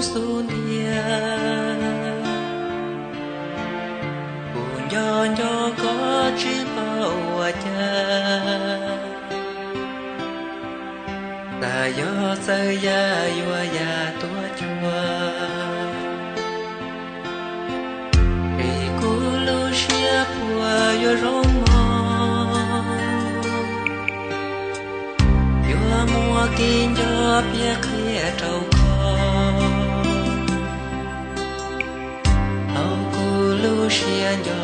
xub ntiag. Kuv nco nco koj tsis paub ua cas, tas yog txawj ya yuav ya tuaj cuag. Vim kuv lub siab puas yuav zoo mog, yuav muaj kev nco piav qhia rau koj. Thaum kuv lub siab nco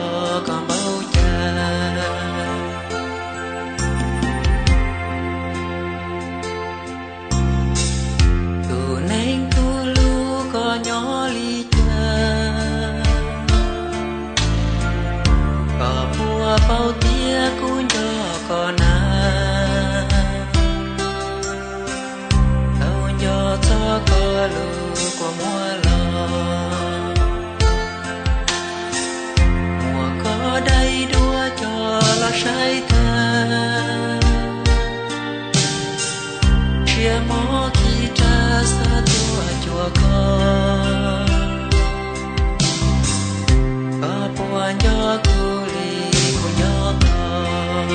koj npaum cas, tus neeg tus lub koj nyob li cas, koj puas paub tias kuv nco koj na. Tau nco txog koj lub kua muag los, muab koj daim duab coj los saib tag, siab mob khi rag xav tuaj cuag koj. Koj puas nco kuv li kuv nco koj?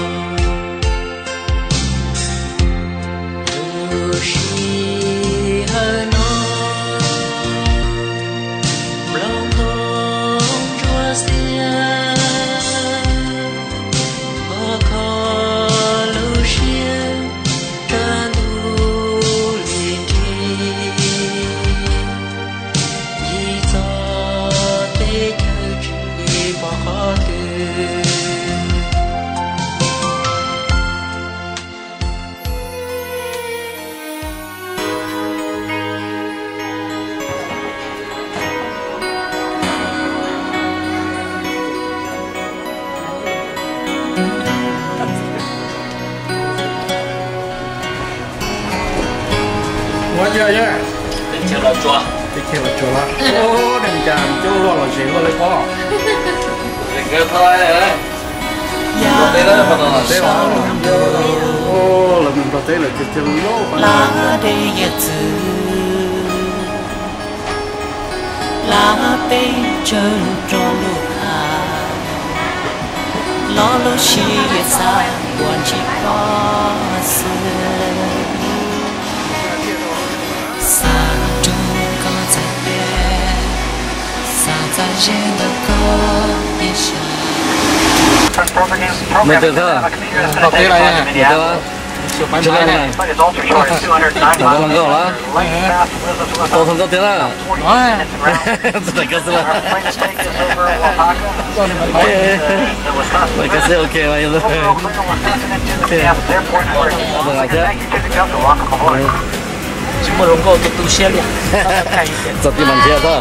Lub sij hawm no nplooj ntoo ntsuab xiab, koj kho lub siab tsawg ntuj li nrig, yim txoj teb chaws tsis pom qhov twg. Ua yog yog teb chaws los tsuas, teb chaws los tsuas los, neeg cas coob luaj los zes luaj li pob. Teb, lawv mus nplog teb lawm ces cia lub dej yam txwv. Lab peb tsawg rau lub hav, los lub siab xav ua ntsis koj xwb. Xav rau koj txhais tes, xav txaj ze ntawm koj ib sab. Nws twb thawj, nws twb los nkauj los, tau thawj nkauj thiab na. Txawm koj xwb, koj xwb ok. Tsis muaj hluas nkauj tu tu siab li. Txog tim mas nrhiav tau.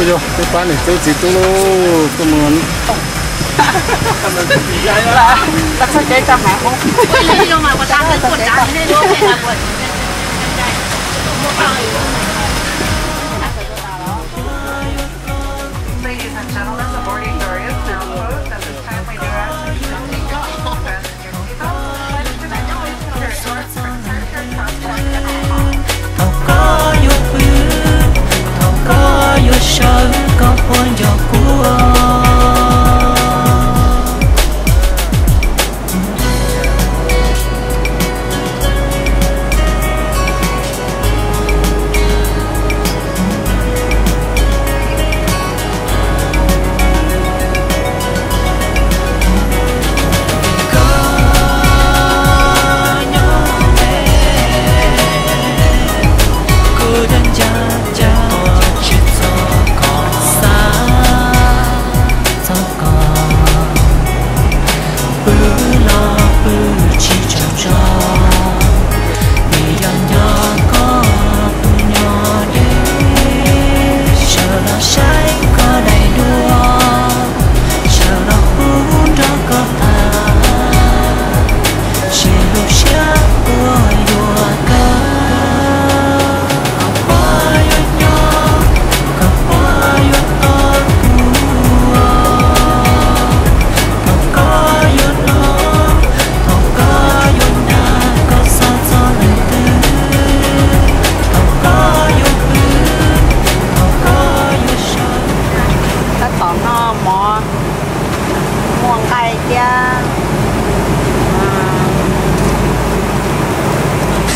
Yog peb pab niam tub txiv tub lauj, tuaj mus. Ladies and gentlemen, the boarding door is now closed at this time. We do ask that you please fasten your seatbelt. Ladies and gentlemen, the doors are closed at this time. Thaum koj yuav pw, thaum koj yuav sawv, koj puas nco kuv?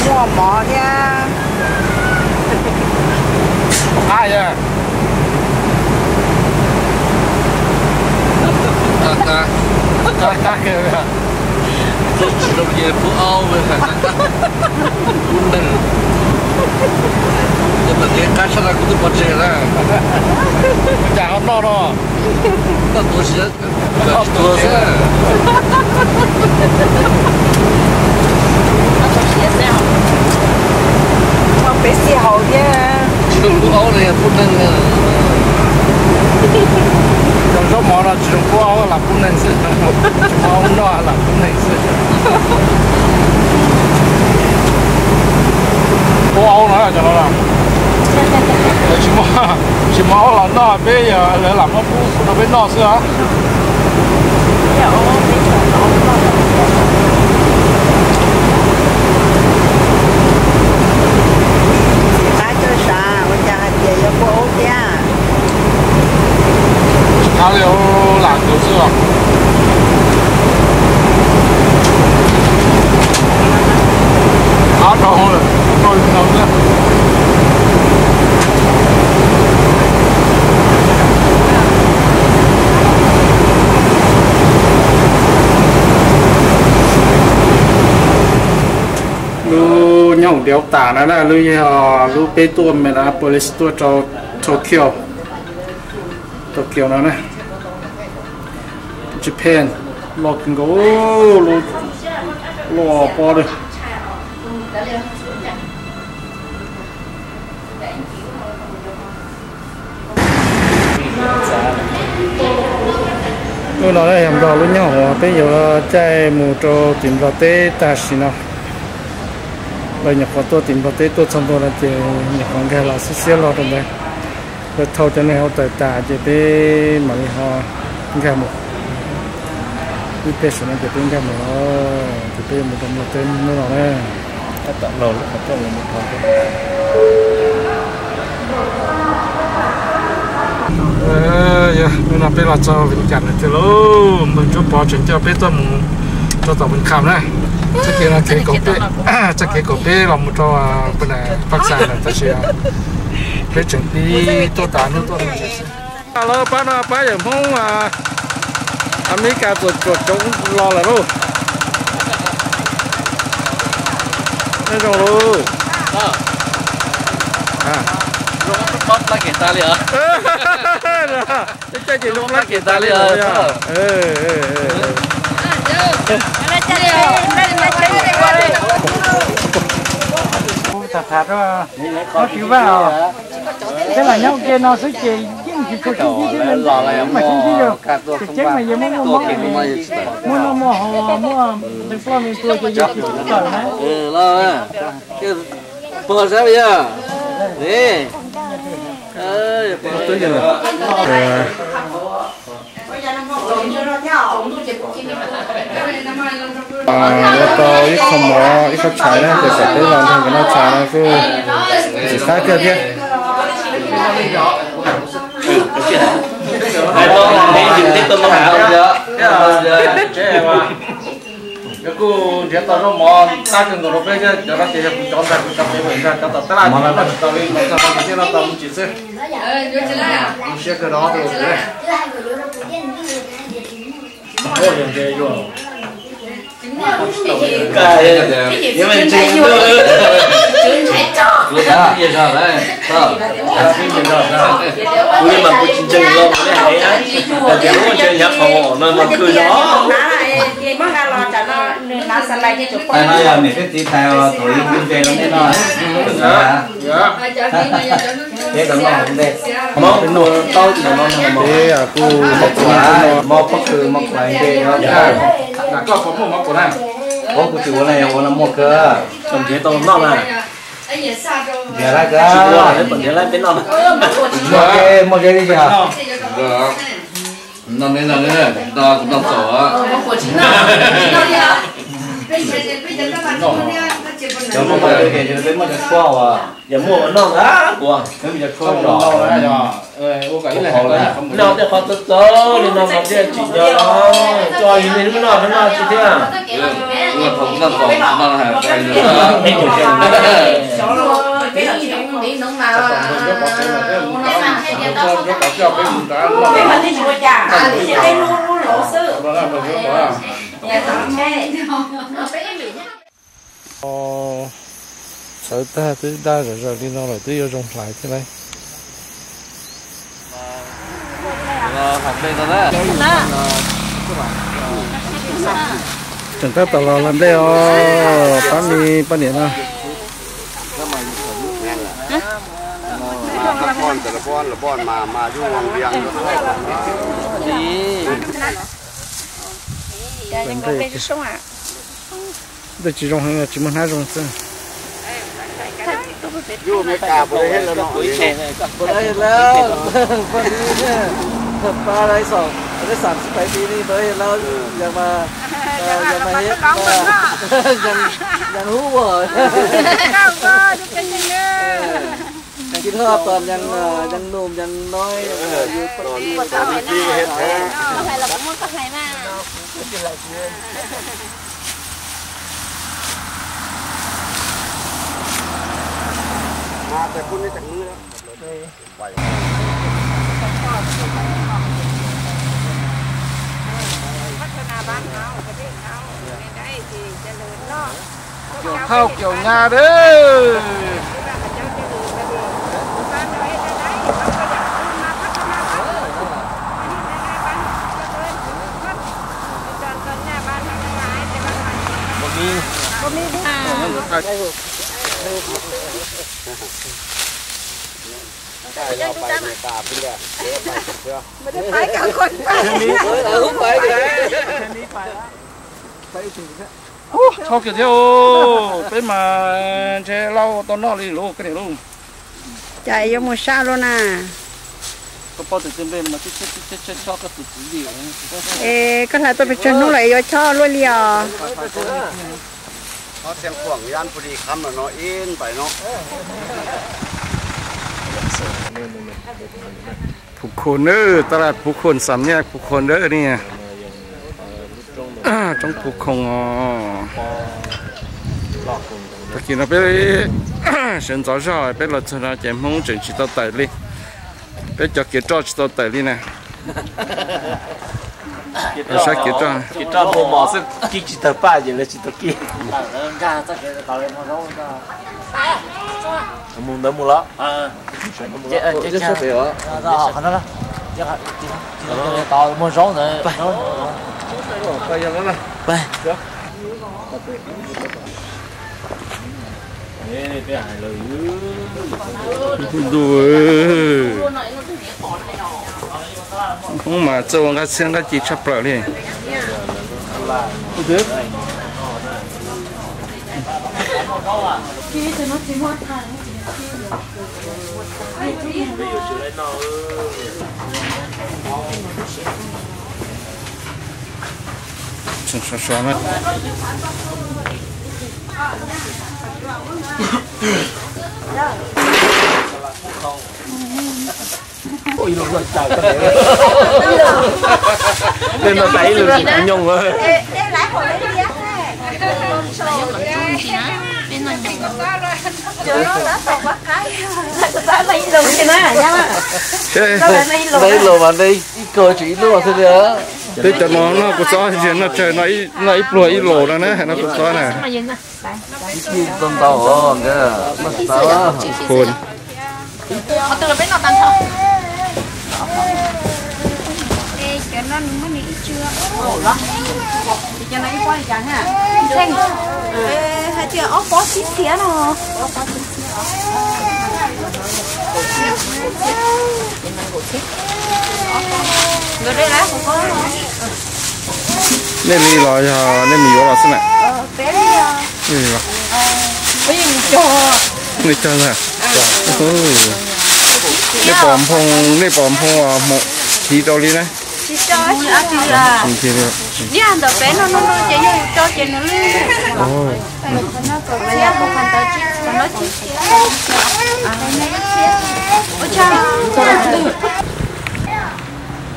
Muaj mov thiab. Qab yog. Qab, qab, qab kawg. Tsis zoo ces pub aub, pub neeg. Ces mas kev qab sab no kuv twb pov tseg na. Cas ho noj no? Noj tuav xwb. Noj tuav xwb. Muaj peb xij haus thiab. Tsis pub aub li, pub neeg. Cov zaub mov no tsis zoo pub aub, lam pub neeg xwb. Tsis muaj aub noj, lam pub neeg xwb. Pub aub no cov no los tsis muaj, tsis muaj aub los noj, peb yog lawv lam muab pub rau peb noj xwb os. Qab kawg sav, ua cas hais tias yuav pub aub thiab? Tsis qab li, lam tuav xwb os. Qab dhau lawm, dhau li no xwb. Lub nyob hauv Delta no na, lub yog lub peb tuaj me na, police tuaj rau Tokyo, Tokyo no na. Japan, loj kawg nkaus, loj pob lawm. Lub no yog nplog lub nyob hauv, peb yuav caij mus rau tim nplog teb tam sim no. Lawv nyuam qhuav tuaj tim nplog teb tuaj txog ntua no ces nyuam qhuav nkag los xiab xiab los rau ntawd. Lawv thauj cov neeg hauj lwm tas ces peb mam li ho nkag mus. Ib pliag saum no ces peb nkag mus, ces peb yuav mus rau nplog teb hnub no na. Tab tom laus lub qhov rooj los mus rau. Yog hnub no peb los txog Vias Cas lawm tiag lauj, npawg Ntsuab Pov tseem coj peb tuaj mus rau tom Vias Cas na. Txoj kev no kev kaum peb, txoj kev kaum peb los mus rau Paj Xas lawm tab sis peb tseem pib tuaj tas hnub tuaj me ntsis xwb. Lawv pab no pab yawm Hmoob Amelikas txuam tsuam tsoov los lawm lauj. Nej zoo lauj. Peb caij ces zoo plab kev tas li os. Tham tham rau Hmoob Tswv Vaj os. Peb los nyob ua ke no xwb ces yeej tsis tshua sib ntsib thiab, mas sib ntsib yog tseem ceeb mas yog muaj muaj mob, muaj noj muaj haus, muaj nqi ploj nqi tuag ces yog tsis txawj na. Pog sab yog ne. Ua tau ib qho mov ib qho tshais na, ces kom peb los nrog nkawd noj tshais no kuj ntxim qab kawg thiab. Yog kuj nrhiav tau zaub mov qab kawg nkaus rau peb thiab, cov no ces yog kuv cov ntag, kuv cov peb ntag, cov tom tab laj tsis tau li, los txog no ces thiaj noj tau me ntsis xwb. Zoo siab kawg rau ob tug. Kuv li mas kuv tsis ntseeg los kuv li hais tias lub ntse nyav qhov no mas kawg zog. Tais no yog niam thiab txiv tais thaum ib ntse no nej no. Peb tau noj ntej. Peb kuj mob pob kws mob kuav ntej no. Koj puas muaj mob kuav na? Ua kuv tsis ua na, yog ua no muaj kawg. Tau nrhiav tau noj na. Nrhiav lawm kawg. Tsis ua, peb noj na. Muaj kawg, muaj kawg li yog. Noj ne, noj ne, noj kuv noj txaus. Cov muaj, peb muaj cov tshuaj uas, yog muaj ua noj ntag kuv. Peb muaj cov tshuaj zom, noj tej qhov txawv txawv li no mas thiaj tsim nyog los coj yus niaj hnub noj noj tsis thiab. Txhawv tag twb daj zom zaws li no lawm twb yuav zoo hlais thiab lauj. Tseem tab tom los hlais nplej os pab me poj niam no. Ntawm tsis zoo heev, tsis muaj hnab zoo xwb. Kis hoj tom nyas num nyas noi. Cov thauj cov nyab dab. Txhob kiag thiab, peb mas ntshe lauj tau noj li lauj koj niam lauj. Cas yuav mus sab luaj na. Koj paub tias tej nplej no mas chob koj tus txiv li. Es koj hlais tuaj pes tsawg hnub lawm es yuav chob luaj li os? Phuv Khun nawb, taj laj Phuv Khun xam nyaj Phuv Khun nawb ni. Roob Phuv Khun os. Tag kis no peb sawv ntxov zog peb los txog no ces Hmoob tseem tsis tau tawm li. Peb cov kev roj tsis tau tawm li na. Sab kev roj, kev roj muaj mos xwb, kib tsis tawg paj ces lawv tsis tau kib. Mus ntawd mus los. Muaj zaub ntawd. Ntuj, Hmoob mas txawj ua nqaij txhiab nqaij ci tshaj plaws li. Sov sov na. Tej no tas ib lus tsis tau nyooj. Noj ib lus mas noj ib kaug tseem ib lub xwb li. Peb cov no noj kua txob, noj tsawg, noj ib pluag ib lus no na, hais noj kua txob na. Ib tug ntau ntau, noj tsis tau. Khun. Hais tias ob pob tsib txhiab no. Nej li los yog nej mus yuav los xwb na? Nej cog ntag. Nej pom nphoo, nej pom nphoo hmoov chiv rau li na. Ib ntawm peb no no no ces yog yus tso ces nws lwj.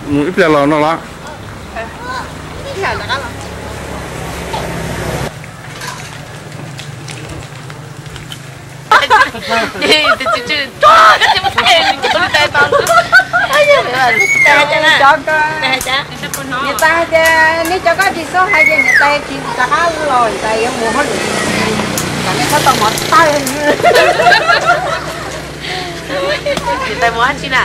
Mus ib pliag los no los. Niam tais tias nej cov koj tsis xub hais tias niam tais tsis rov qab los niam tais yuav mus hauj lwm, kom nej txhob tau mov tawg. Niam tais mus dab tsi na?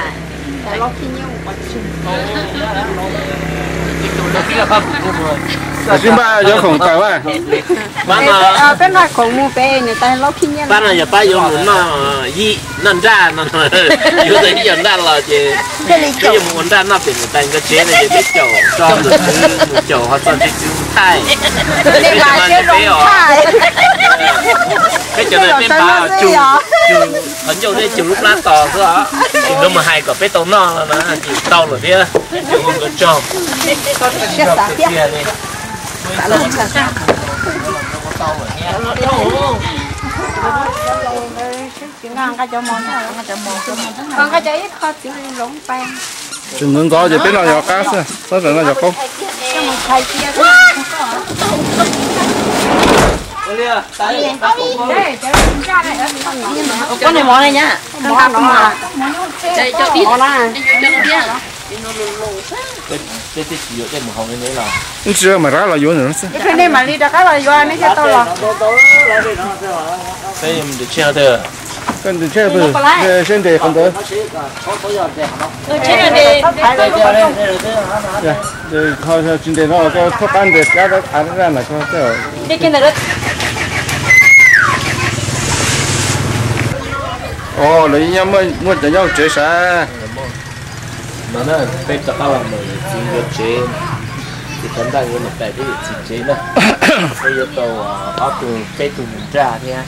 Tab sis npaj yuav khoom tawm a. Pab no, pab no yog pab yuav mus noj yim noj nraj no, yuav tau ib yam nraj los ces peb yuav mus ua nraj noj pem niam tais nkawd tsev no ces peb caum tso tus tswv mus caum ho txog tsis tswv mus thaij. Peb cov no peb pab tsug, qhov ncauj dej tsug lub plab tos xwb os. Tsis nrog mus hais kom peb tau noj no na, tsis tau lawm thiab. Caum nkawd tso. Tsis ntxov ntxov ces peb no yog qab xwb, tab sis no yog qaub. Ib tsis mam rov qab los yuav ntawm no xwb. Koj ntws tshiab pw, seb nres qhov ntawd. Tsis nres no koj thauj qab nres cab av raj na koj. Os, lawv yeej nyob muaj cov nyob hauv tsev sav. No na, peb rov qab los mus yawm txiv nkawd tsev, ces thaum ntej yuav mus pem peb yawm txiv tsev na. Peb yuav tau ob tug peb tug mus nraj thiab,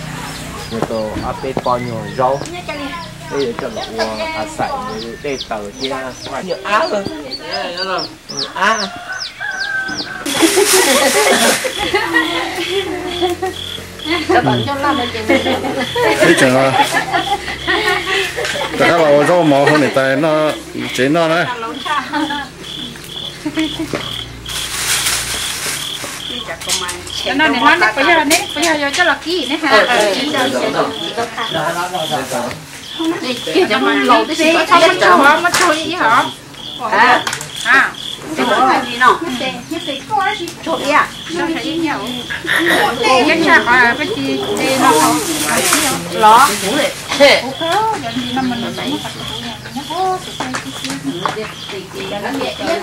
yuav tau ob peb pob nyuag zaub. Peb yuav coj los ua xaim dej taws thiab nyuag ab, nyuag ab. Peb tseem rov qab los ua zaub mov hauv niam tais tsev noj na.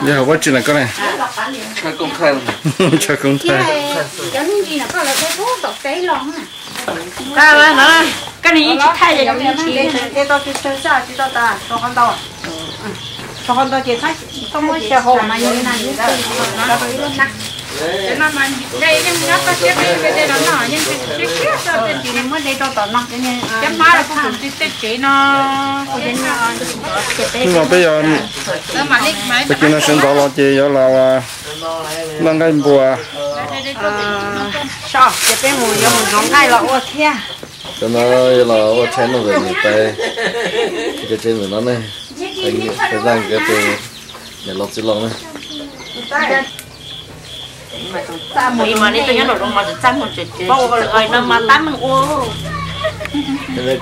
Yog hauv ua tsi na koj ne? Tshaj koob thaij. Koj ne yeej tsis thaij, muab de rau tom no. Cov hmab los kuj tus txiv tej tsev no. Hnub no peb yuav, tag kis no sawv ntxov los ces yuav los noj nqaij npua. Ces peb mus yuav mus hnov nqaij los ua thiab. Cov no yuav los ua tshais noj ntawm niam tais cov tsev ntawm no ne. Niam tais nkawd tus niam laus txiv laus ne.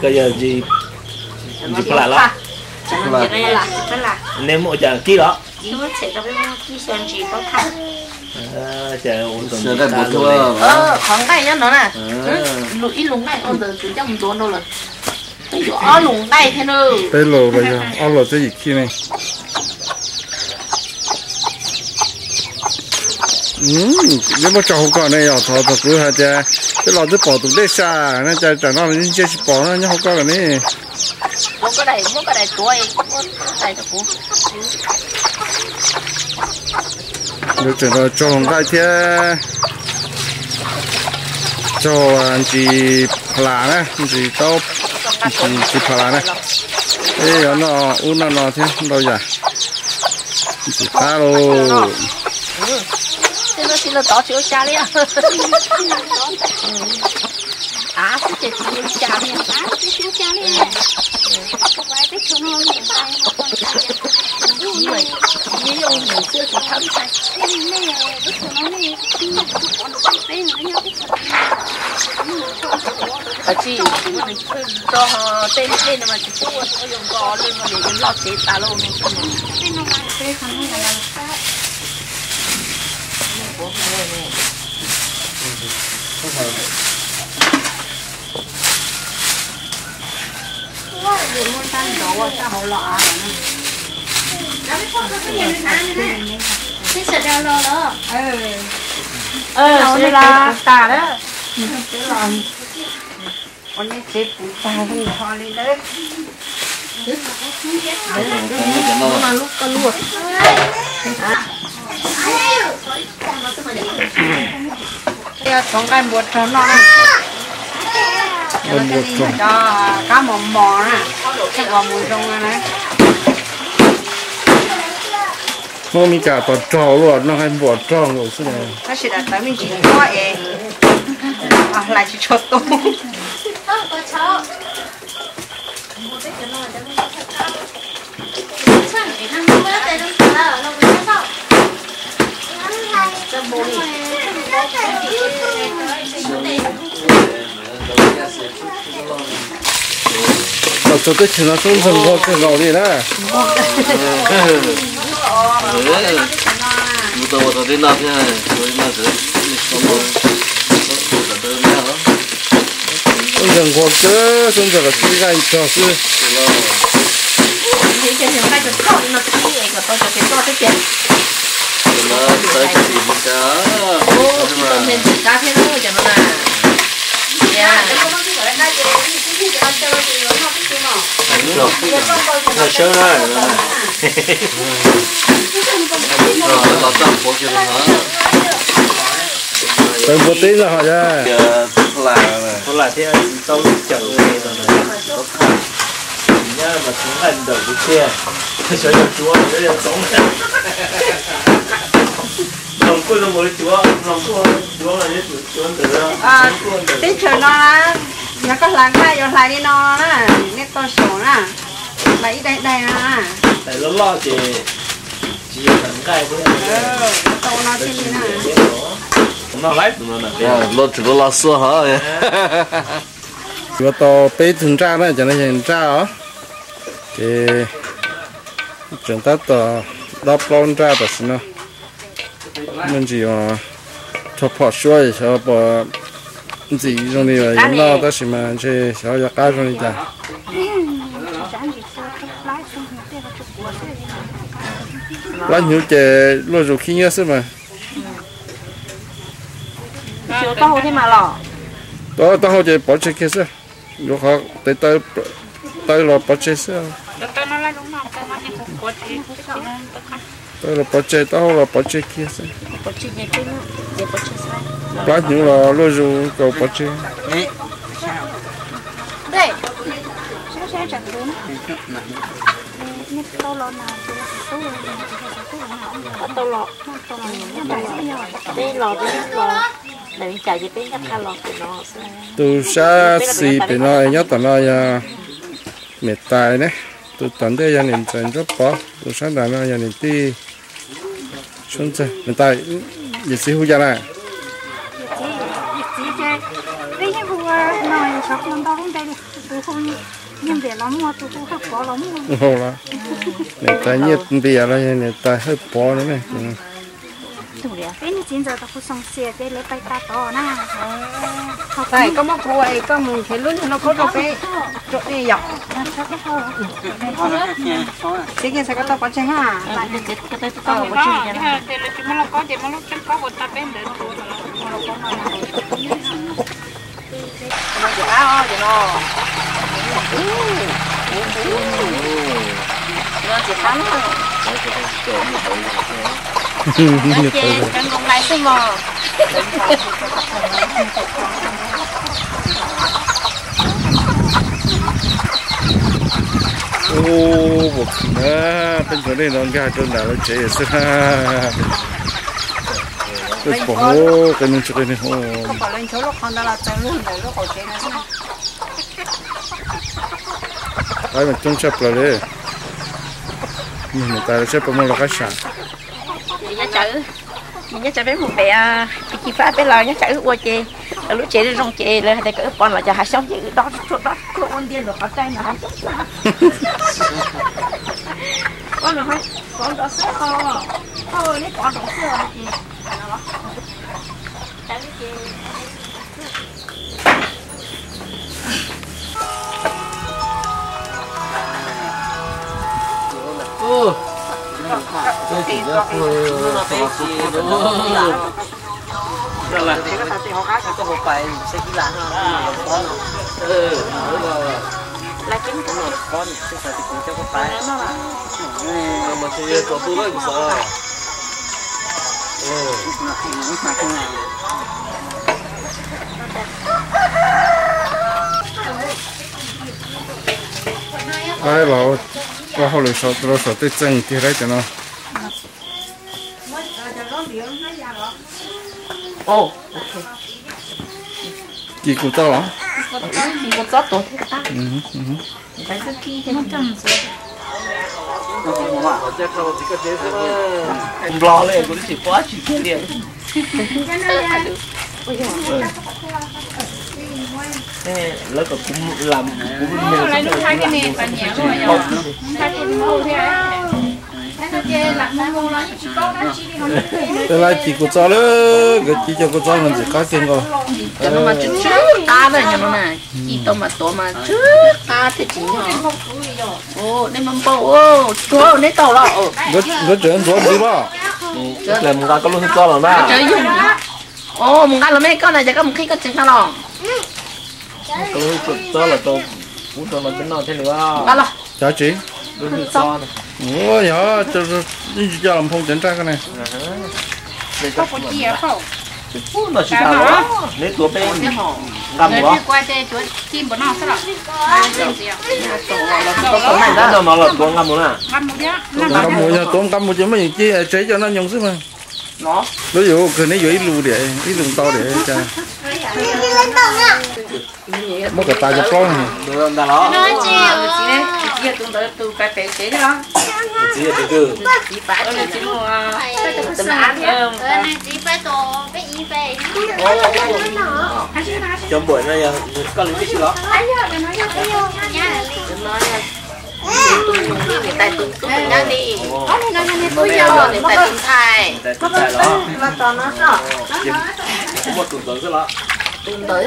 Koj yog ntsis pha lam los? Nej muaj ua cas kib los? Qhov nqaij nyob no na, ib lus nqaij ua ntawd kuv coj mus ntuav rau lawm. Peb yuav ob lus nqaij thiab na. Peb lus los yog ob lus thiab yim khij ne. Neb muab tso hauv ko ne, yog thaum thaum kuv hais tias peb los twb pom tus dej saj ne, cas tsam no ntsia tsis pom no nyob hauv ko lawm ne. Yuav tseem tso nqaij thiab, tso ntsis pha las na, ntsis taub, ntsis pha las na. Peb yuav noj ub noj no thiab ntau yam. Tsis qab lauj. Tej no tsis los tod tsis ua cas li. Av xwb ces tsis ua cas li. Tsis, tej dej no mas tsis pub ua, yuav nko lwj no ces yuav loj tsev tas lauj. Twb sawv daws los los? Sawv daws puv tas lawm. Ua nej tsev puv tag li ho li lawm. Tov nqaij npua rog noj na. Cov kab mos mos na, thiaj ua mus zoo na. Muaj me cas tov rog luaj, noj nqaij npua rog nkaus xwb na. Tab sis daim tawv me ntsis nquab es hlais tsis tshua tu. Los txog teb chaws no sub ntxawg nquag kawg nkaus li na. Mus tau ua tau teb no thiab, ua li no txawm sub ntxawg nquag kawg, sub ntxawg los sib nqaij nrog xwb. Tawv npua teb no hos yog. Thaub lais thiab tau lub cawm li no. Nyab mas tsis nqaij ntawm li tiag, xyov yog tsuav los yog txoov. Mloog kuj zoo nkaus li tsuav, mloog kuj tsuav los yog tsuav ntawm. Teb chaws no na, yog koj hlais nqaij yuav hlais li no na, nej tau saum na, hlais ib daig daig no na. Hlais loj loj ces tsis yog hlais nqaij thiab. Tau no thiaj li na. Los tsis los los xuaj hov. Yuav tau peb tug nraj na, cov no yog nraj os. Ces tseem tab tom dob plaub nraj tam sim no. Me ntsis rho phom suab xyov puas ntxim zoo li yuav noj tab sis mas ntshe xyov yuav qab zoo li cas. Plab hnyuv ces luaj zus khib nyiab xwb mas. Taub hau ces pov tseg kiag xwb. Yuav qhov tes taw los pov tseg xwb. Taw los pov tseg, taub hau los pov tseg kiag xwb. Plab hnyuv los luaj zus kaus pov tseg. Tus sab xis pem no nyob tom no yog niam tais ne, tus tom ntej yog niam ntxawm Ntsuab Pov, tus sab nram no yog niam tij Suab Ntxawg. Niam tais, yawm txiv hu cas na? Niam tais Nyiaj Npias los yog niam tais Hawj Pov no ne. Koj muab kuv, koj mus nrhiav lub niag lauj kaub rau peb, rau nej yom. Txiav kiag xwb koj tau pov tseg na. Ua Ub, pom khwm na, peb ntsuas dej no nkag rau nram lawv tsev xwb na. Peb pom qe nug tsis qe nug. Qaib mas coob tshaj plaws li. Niam tais lawv saib puas muaj lawv qab sam. Nyob tsam peb mus pem Pis Ci Fab peb los nyob tsam wb ua ces lawv lub tsev zoo ces lawv hais tias kom wb pov los cov hav xyoob ces wb dob dob ua ntiag ntawm qhov rai ntawm hav xyoob. Pov nrov xwb os, neb pov nrov xwb os ces. Los ua hauj lwm rau saum tej txeeg tiag lauj cov no. Ci kuv txob los? Nplog li kuv twb tsis paub dab tsi kiag li. Lawv kom kuv lam, kuv lam mus. Tej lab ci kuv txob lawm, nkawd ci cov kuv txob no ntxim qab kiag nkaus. Cov no mas tsw tsw qab na, cov no na, ci tau mas tuav mas tsw qab thiaj tsis nyog. Nej npau npau, tsuag neb tau los. Nkawd tseem ntxuav ntxiv los. Mus nqa koj lub hwj txob los na. Mus nqa los mej koj na, ces koj mus qhib koj tsev nqa los. Koj lub hwj txob los rau kuv rau no peb noj thiaj li. Nqa los. Cov tsis. Ua yog, ib ntsis coj los nphoo cov nraj ko ne. Neb tuav peb nqa mus los. Noj no los tuav nqa mus na. Nqa mus yog tuav nqa mus ces muaj yeem ci tsev cov noj nyoos xwb mas. Lub yuav kawg neb yuav ib lus diam, ib lus ntau diam. Muab kom tas cov plaub no. Cov npuam no yog koj li tib si los? Niam tais tus, tus ntxawg li. Niam tais tus ntxhais. Muaj tus ntawd xwb los? Tus ntawd.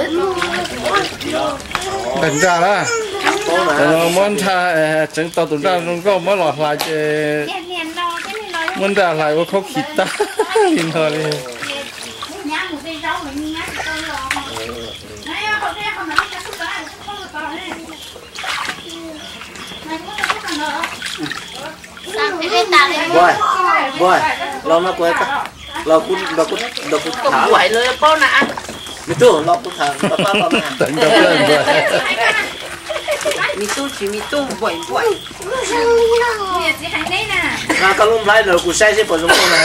Ntaj nraj na. Muab nraj, tseev tau tus nraj zoo nkauj muab los hlais ces muab nraj hlais ua khaub khis tag li no li. Npua, npua, los no kuv, los kuv, los kuv, los kuv tham. Me tub, los kuv tham, los pab los na. Me tub tsis me tub, npua npua. Koj lub nplhaib ntawd kuv saib seb puas zoo nkauj na.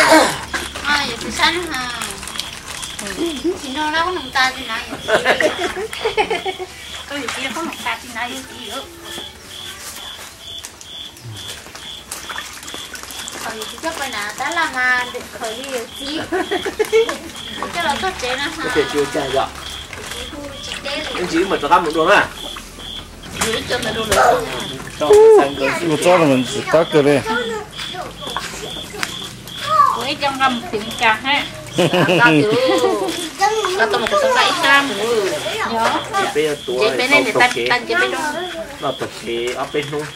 Tsis ua cas yom. Ntsis wb mam rov qab mus dua na. Ua tsob no mas ntxim qab kawg li. Peb yuav tuav tau kev ob peb hnub.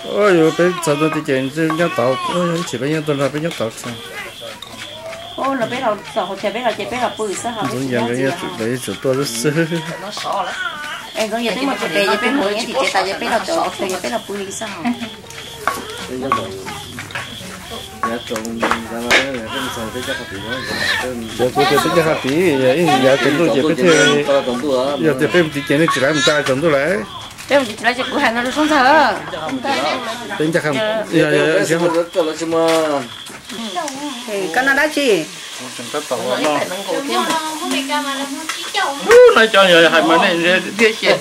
Yus peb txog tuaj tiag ces nyob tod, ib chim peb nyob tuaj nrog peb nyob tod txog. Ntxoov Yas nkawd yuav tsum tuaj lub xwb. Ntxoov Yas twb mus tsis pem, ces peb mus ib chim ces tas ces peb los txog, ces peb los pw li xwb. Yog kuv tias peb coj qhov tid, yog ib yav tsaus ntuj ces peb thiaj, yog tias peb mus tid ces nej tsis laiv mus txog tsaus ntuj lawm. Peb mus tsis tsis lawv ces kuv hais no rau Soob Ntxawg. Peb ncaj qha, koj noj dab tsi? Noj cov hais mas nej thiab xyov.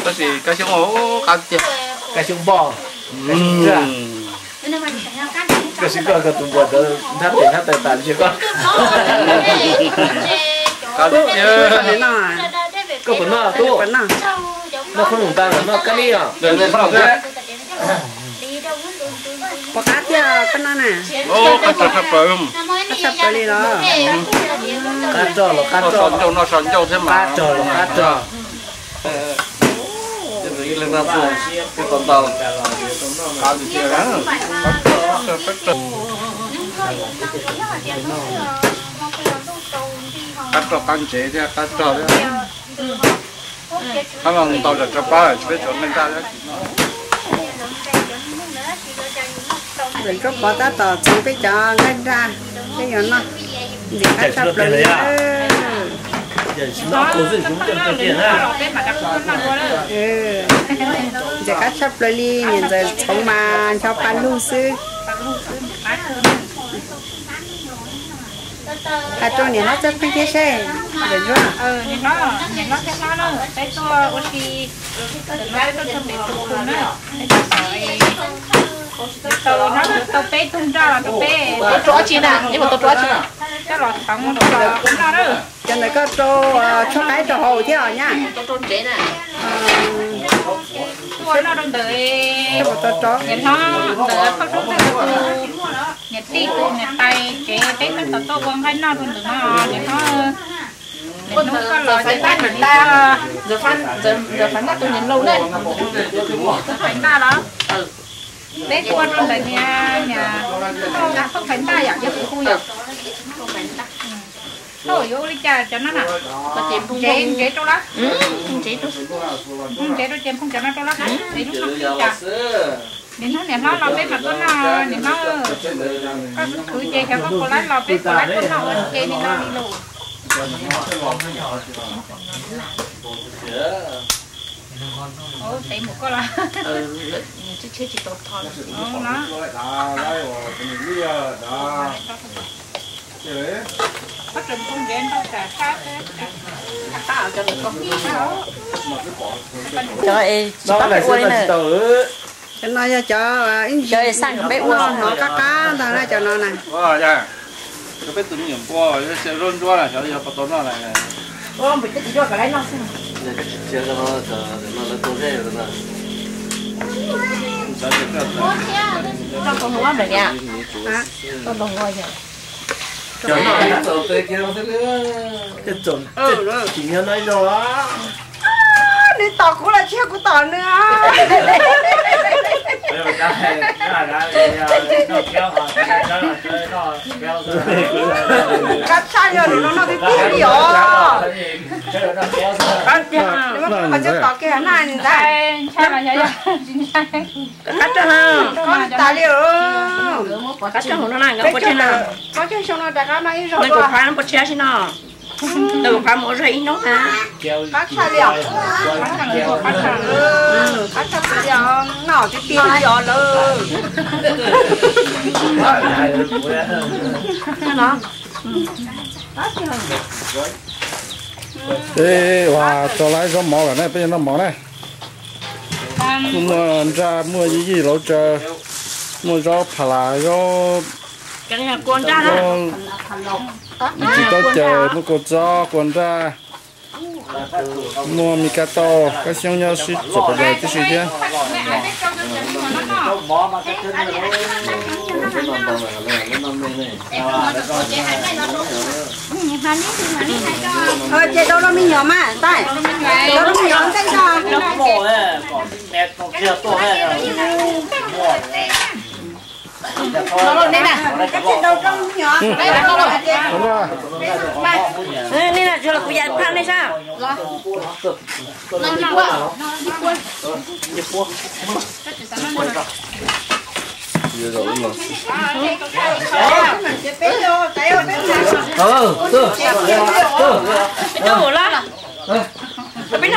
Tab sis kab xyoob qab tiag. Kab xyoob npoj. Koj sib koj koj tus npua ntawd nthab tes nthab taw tas ntshe koj. Koj puas noj tub? Noj khaub noom tas noj kab nib os. Puas qab tiag koj noj na? Qab tshaj plaws li los? Qab rog los qab rog, qab rog los qab rog. Qab rog qab ntsev thiab qab rog thiab. Qab no tau zam tso pab tsis peb tsuav nqaij nraj. Ntxawm Tsuab Pov tab tom txhoov peb cov nqaij nraj, peb yuav noj ntxim qab tshaj plaws li. Ntxim qab tshaj plaws li, niam ntxawm txhoov mas ncho pa lug xwb. Hais rau niam hlob Txawj Pheej thiab seb, ntxawm Ntsuab. Niam hlob, niam hlob thiab hlob na, peb tuaj ua si, ntawm no peb tuaj txog pem tus khu na, peb tuaj xav tau hlob yuav tau peb tug nroj los rau peb. Tau rau dab tsi na, ib puas tau rau dab tsi? Coj los txhoov rau peb noj na. Cov ntawd koj rau tshuab qaib rau hauv thiab os nyab. Tuaj noj rau ntawm niam hlob ntawm Phauj Tub Ntxawg tus niam tij tus niam tais kev peb tab tom tuaj ua nqaij noj rau ntawm no niam hlob. Niam hnub koj los ces tab tom ua Phauj Faiv Ntaj los. Peb ua rau ntawm niam, niam Phauj Faiv Ntaj yom, yog tus hu yom. Thauj yuav ua li cas cov no na? Ntsev, ntsev rau lawm. Ntsev rau ces nphoo cov no rau lawm es lub no li cas? Niam hnub niam hlob los peb mam tuaj noj niam hlob. Koj khwv ces xyov koj puas laib los peb puas laib tuaj noj ua ke li no li lauj. Ov, tev mus koj los. Cov es tsis pab peb ua li na. Cov no yog cov, cov es xaj kom peb ua hnov qab qab ntag na cov no na. Peb tus me nyuam npua, Ntsuab Ntsuab na, xyov yog puas tau noj na. Nws tos kuv los tsis yog kuv tos nws. Qab tshaj yog nws no noj twb tiag li os. Qab tshaj, koj tas li os. Peb caug xyoo no rov qab noj ib zaug. Nees nkaum phav no puas tshiab tsis no? Nees nkaum phav mus ua zog ib hnub na. Qab tshaj li os. Qab tshaj li os, noj tiag tiag li os lawm. Peb ua tso laib zaub mov lawm na, peb yuav noj mov na. Kuj muaj nraj, muaj yij yij lauv tsaws, muaj zaub pha las, zaub, zaub tsis taub caws, muaj kua txob, kua nraj, muaj me kab tauj, kab xyoob nyob sib txuam pas daws tib si thiab. Ces rau rau me nyuam mas, rau rau me nyuam ntej tso. Nej na, tsuas los kuv yam phaj nej sab. Peb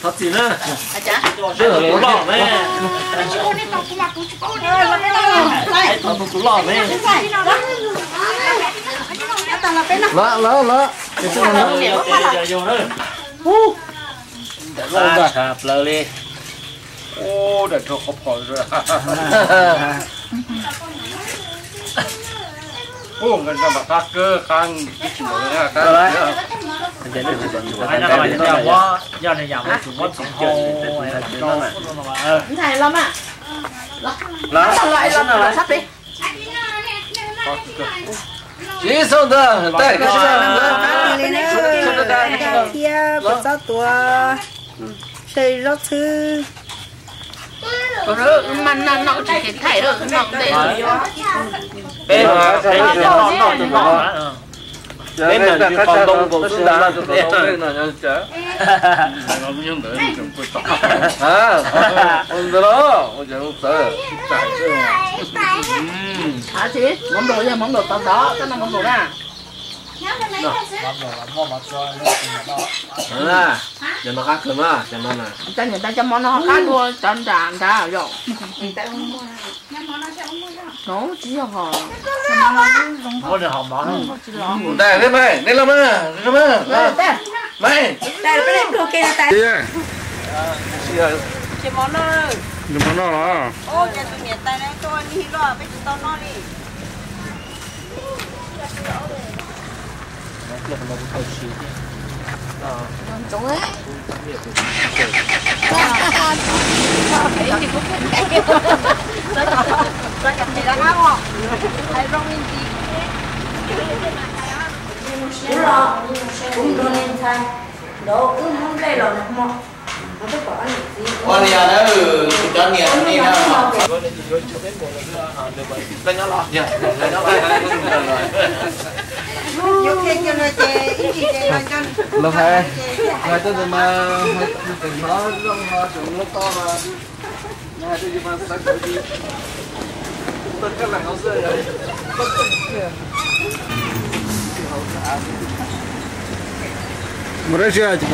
Thov txim na. Tus loj ne. Thov tus loj ne. Lawm lawm lawm. Ua tshaj plaws li. Ua daim rau qhov phom. Ua nkawd nrog mam qab kawg qab tsis npaum li qab. Ntxhais los mas. Los, los, los, los sab pem. Ib xyoos ntag, tais koj sib nug. Thiab pem txob tuav, sai zaub txhwb. Mas no no tsis kheev thaij no ntej. Peb mas peb noj ntoo nkaus xwb ntag. Ntawd los, ua cas zoo txawv. Mov nplaum yog mov nplaum tod tod, koj noj mov nplaum na. Cov no qab kawg na, cov no na. Cov niam tais cov mov no qab dua cov nram nrad yom. Tsis yog hos. Tais, nej mas, nej los mas, nej los mas. Tais, peb pluag ke no tais. Ces mov noj los. Ces tus niam tais na tuaj nig loj peb tsis tau noj li. Kuv los, kuv nrog nej ntxhais nraud wb muab nplej los nag hmo. Ua li na, kuv cov niam ni na. Los hais, hais tau ntawd mas, hais tus hnov zoo ho tseem lub toj mas, hais tau yus mas xav kawv li. Toj kab lees hauv xwb. Mus dab tsi?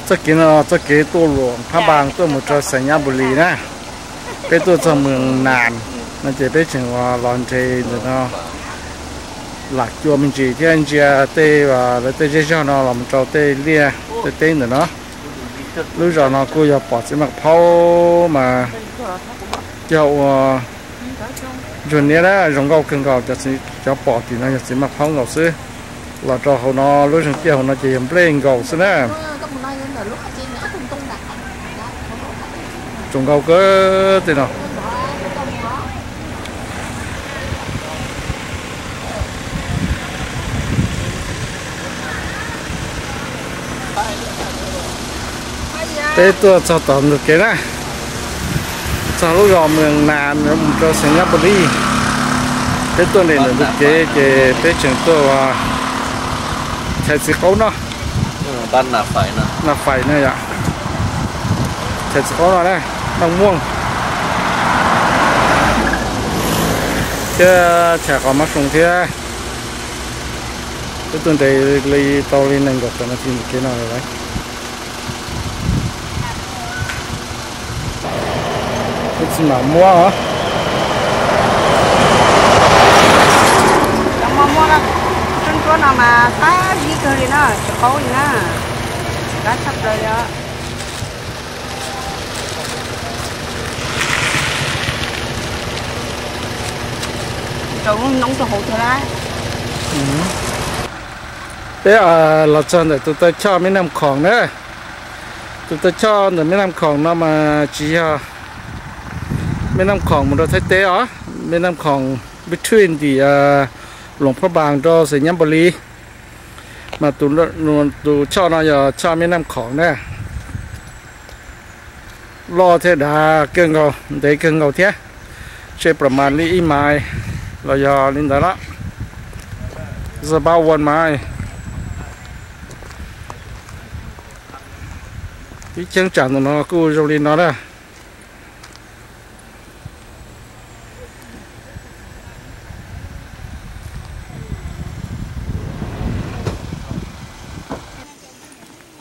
Txoj kev no txoj kev tuaj luam Phab Npas tuaj mus rau Xais Nyab Npus Lis na. Peb tuaj txog Moos Nas no ces peb tseem los nres ntawm no lam cua me ntsis thiab ntsia tej, lawv tej zej zog no los mus rau tej liaj tej teb ntawm no. Lub zos no kuj yog pom txiv maj phaub mas yog ua ntsuag niab na, zoo nkauj kawg nkaus. Cov pom tim no yog txiv maj phaub nkaus xwb. Los rau hauv no lub zeeg tiaj hauv no ces yog nplej nkaus xwb na. Zoo nkauj kawg tej no. Peb tuaj txog tom ntug kev na, txog lub zos Moos Nas mus rau Xais Nyab Npus Lis. Peb tuaj nres ntawm ntug kev ces peb tseem tuaj ua chais txiv qaub no, nas fais no yom, chais txiv qaub no na, naj muaj thiab chais qos mab soo thiab. Peb tuaj nres li tau li nees nkaum tawm nas this ntawm kev no lawm. Ib txhij mam muab os. Cov mos muag no, tsuab ntsuab no mas qab zib kawg li na, tsis qaub li na, qab tshaj plaws li os. Rau noob rau hauv thiab lawm. Peb los txog ntawm tus taw choj Meb Naj Khoom na. Tus taw choj ntawm Meb Naj Khoom no mas tsis yog Meb Naj Khoom mus rau Thaib teb os, Meb Naj Khoom between tim Luam Phab Npas rau Xais Nyab Npus Lis, mas tus choj no yog choj Meb Naj Khoom na. Loj thiab dav kawg nkaus, ntev kawg nkaus thiab, tshe pram mas li ib mais los yog li ntawd lawm, xab pab ua mais. Ib cheeb tsam ntawm no kuj zoo li no na.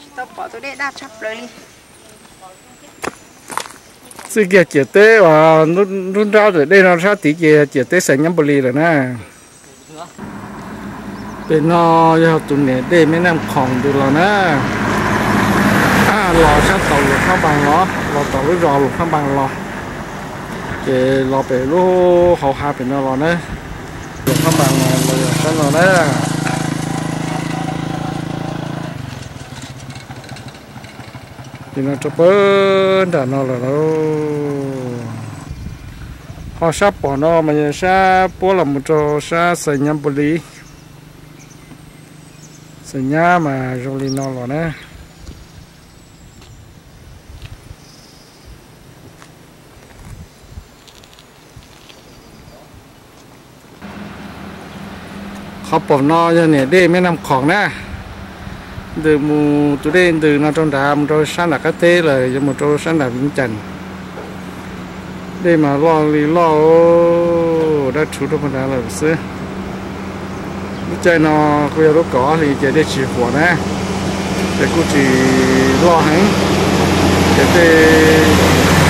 Tsis tau pom tus dej daj tshaj plaws li. Txij kiag ciam teb uas nruab nrab ntawm dej no sab tid ces yog ciam teb Xais Nyab Npus Lis lawm na. Pem no yog tus niam dej Meb Naj Khoom ntws los na. Los sab tom Luam Phab Npas los, los tom lub zos Luam Phab Npas los, ces los pem lub hauv hav pem no los na. Luam Phab Npas los yog sab no na. Ces no rau pab nram no lawm lauj. Ho sab pom no mas yog sab puab los mus rau sab Xais Nyab Npus Lis. Xais Nyab mas zoo li no los na. Qhov pom no yog niam dej Meb Naj Khoom na. Ntws mus tus dej ntws no rau nrad mus rau sab nram qab teb lawm yuav mus rau sab nram Viv Cas. Dej mas loj li loj, dab tshuv rau puag nrad lawm xwb. Lub caij no kuj yog lub kaum ob hlis ces dej tsis huam na, ces kuj tsis loj heev. Ces tej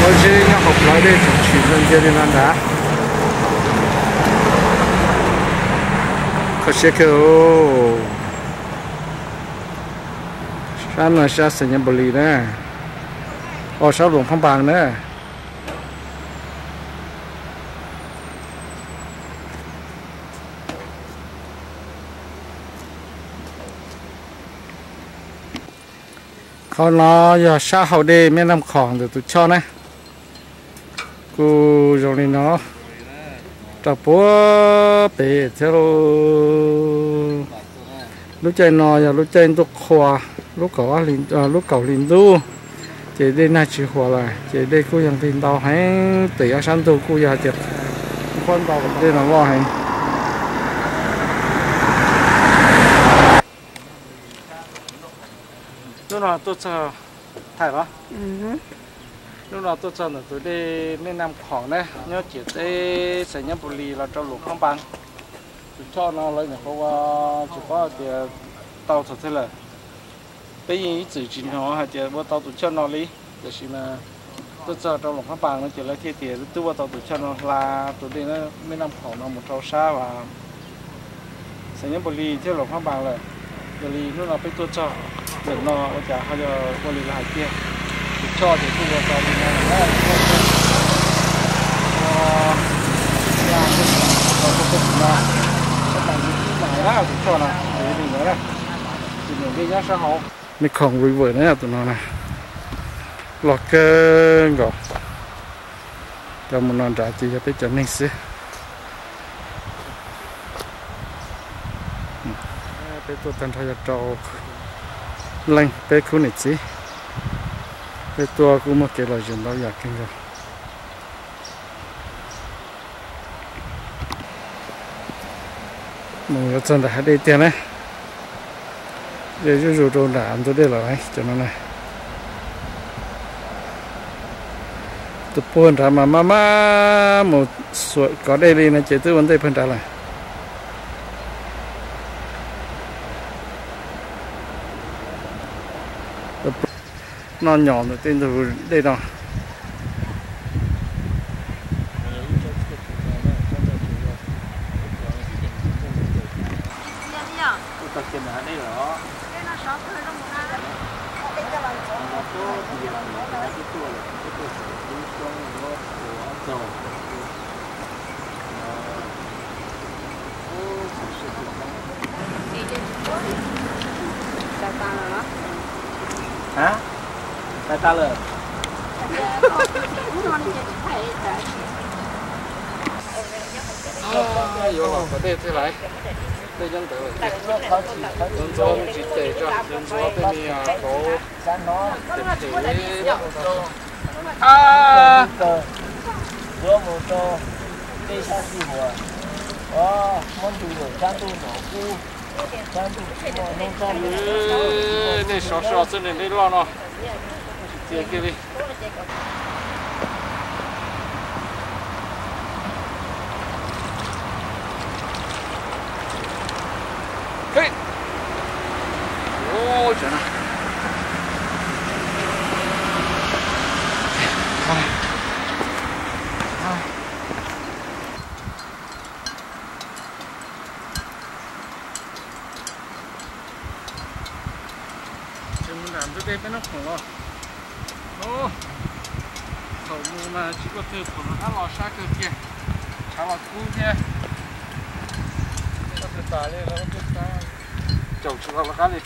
pob zeb nyob hauv plawv dej tseem tshwm ntsia li no nrad. Kho siab kawg. Sab no sab Xais Nyab Npus Lis na, o sab Luam Phab Npas na. Qhov no yog sab hauv dej Meb Naj Khoom ntawm tus choj na. Kuj zoo li no, rau puag pem thiab lauj. Lub caij no yog lub caij ntuj qhua, lub kaum, lub kaum hli ntuj, ces dej nag tsis huam lawm ces dej kuj yog nqig ntau heev. Pem ob sab ntug kuj yog tias qhuab ntau, dej no loj heev. Hnub no tuaj txog, thaij los, hnub no tuaj txog ntawm tus dej Meb Naj Khoom na, nyob ciam teb Xais Nyab Npus Lis los rau Luam Phab Npas. Tus choj no lawv nyuam qhuav ua, tsis paub tias tau txog twg lawm. Peb yeej ib txwm tsis hnov hais tias ua tau tus choj no li, tiam sis mas tuaj txog rau Luam Phab Npas no ces lawv thiaj tias twb ua tau tus choj no hla tus dej Meb Naj Khoom no mus rau sab Xais Nyab Npus Lis thiab Luam Phab Npas lawm. Yog li hnub no peb tuaj txog ntawm no ua cas ho yog ua li lawv hais tiag, tus choj ces kuj ua tau li no lawm. Tus choj no, tus niam dej nyob sab hauv. Mekong River na tus no na, loj kawg nkaus. Cov mus no nrad ces yog peb cov neeg xwb. Peb tuaj tag nrho yog rau leej peb khub niam txiv. Peb tuaj kuj muaj kev lom zem ntau yam kawg nkaus. Mus yuav txog ntawm hav dej tiag na. Dej zuj zus rau nram ntug dej lawm cov no na. Tus puag nrad mas maj maj mus xuam kov dej li no ces twb ua ntej puag nrad lawm. Noj nyom ntawm tej ntug dej no. Hais tas lawm. Yuav los kom dej thiaj lais. Dej nyob ntawd lawm. Ntxuav mus tsis tes tso, ntxuav tej me hauv. Yuav mus rau tej sab xis huas, muab ntws lawm sab ntuj nrov kub, sab ntuj tsis muaj noob sab. Nej sov so xwb, nej dej loj no tsis txia kiag li. Tseem mus nram ntug dej peb nab khoom los. Thaum mus mas tsis ua twg, thaum no qab los sab kawg kiag, tshav los kub thiab. Caum tsis tau los qab li.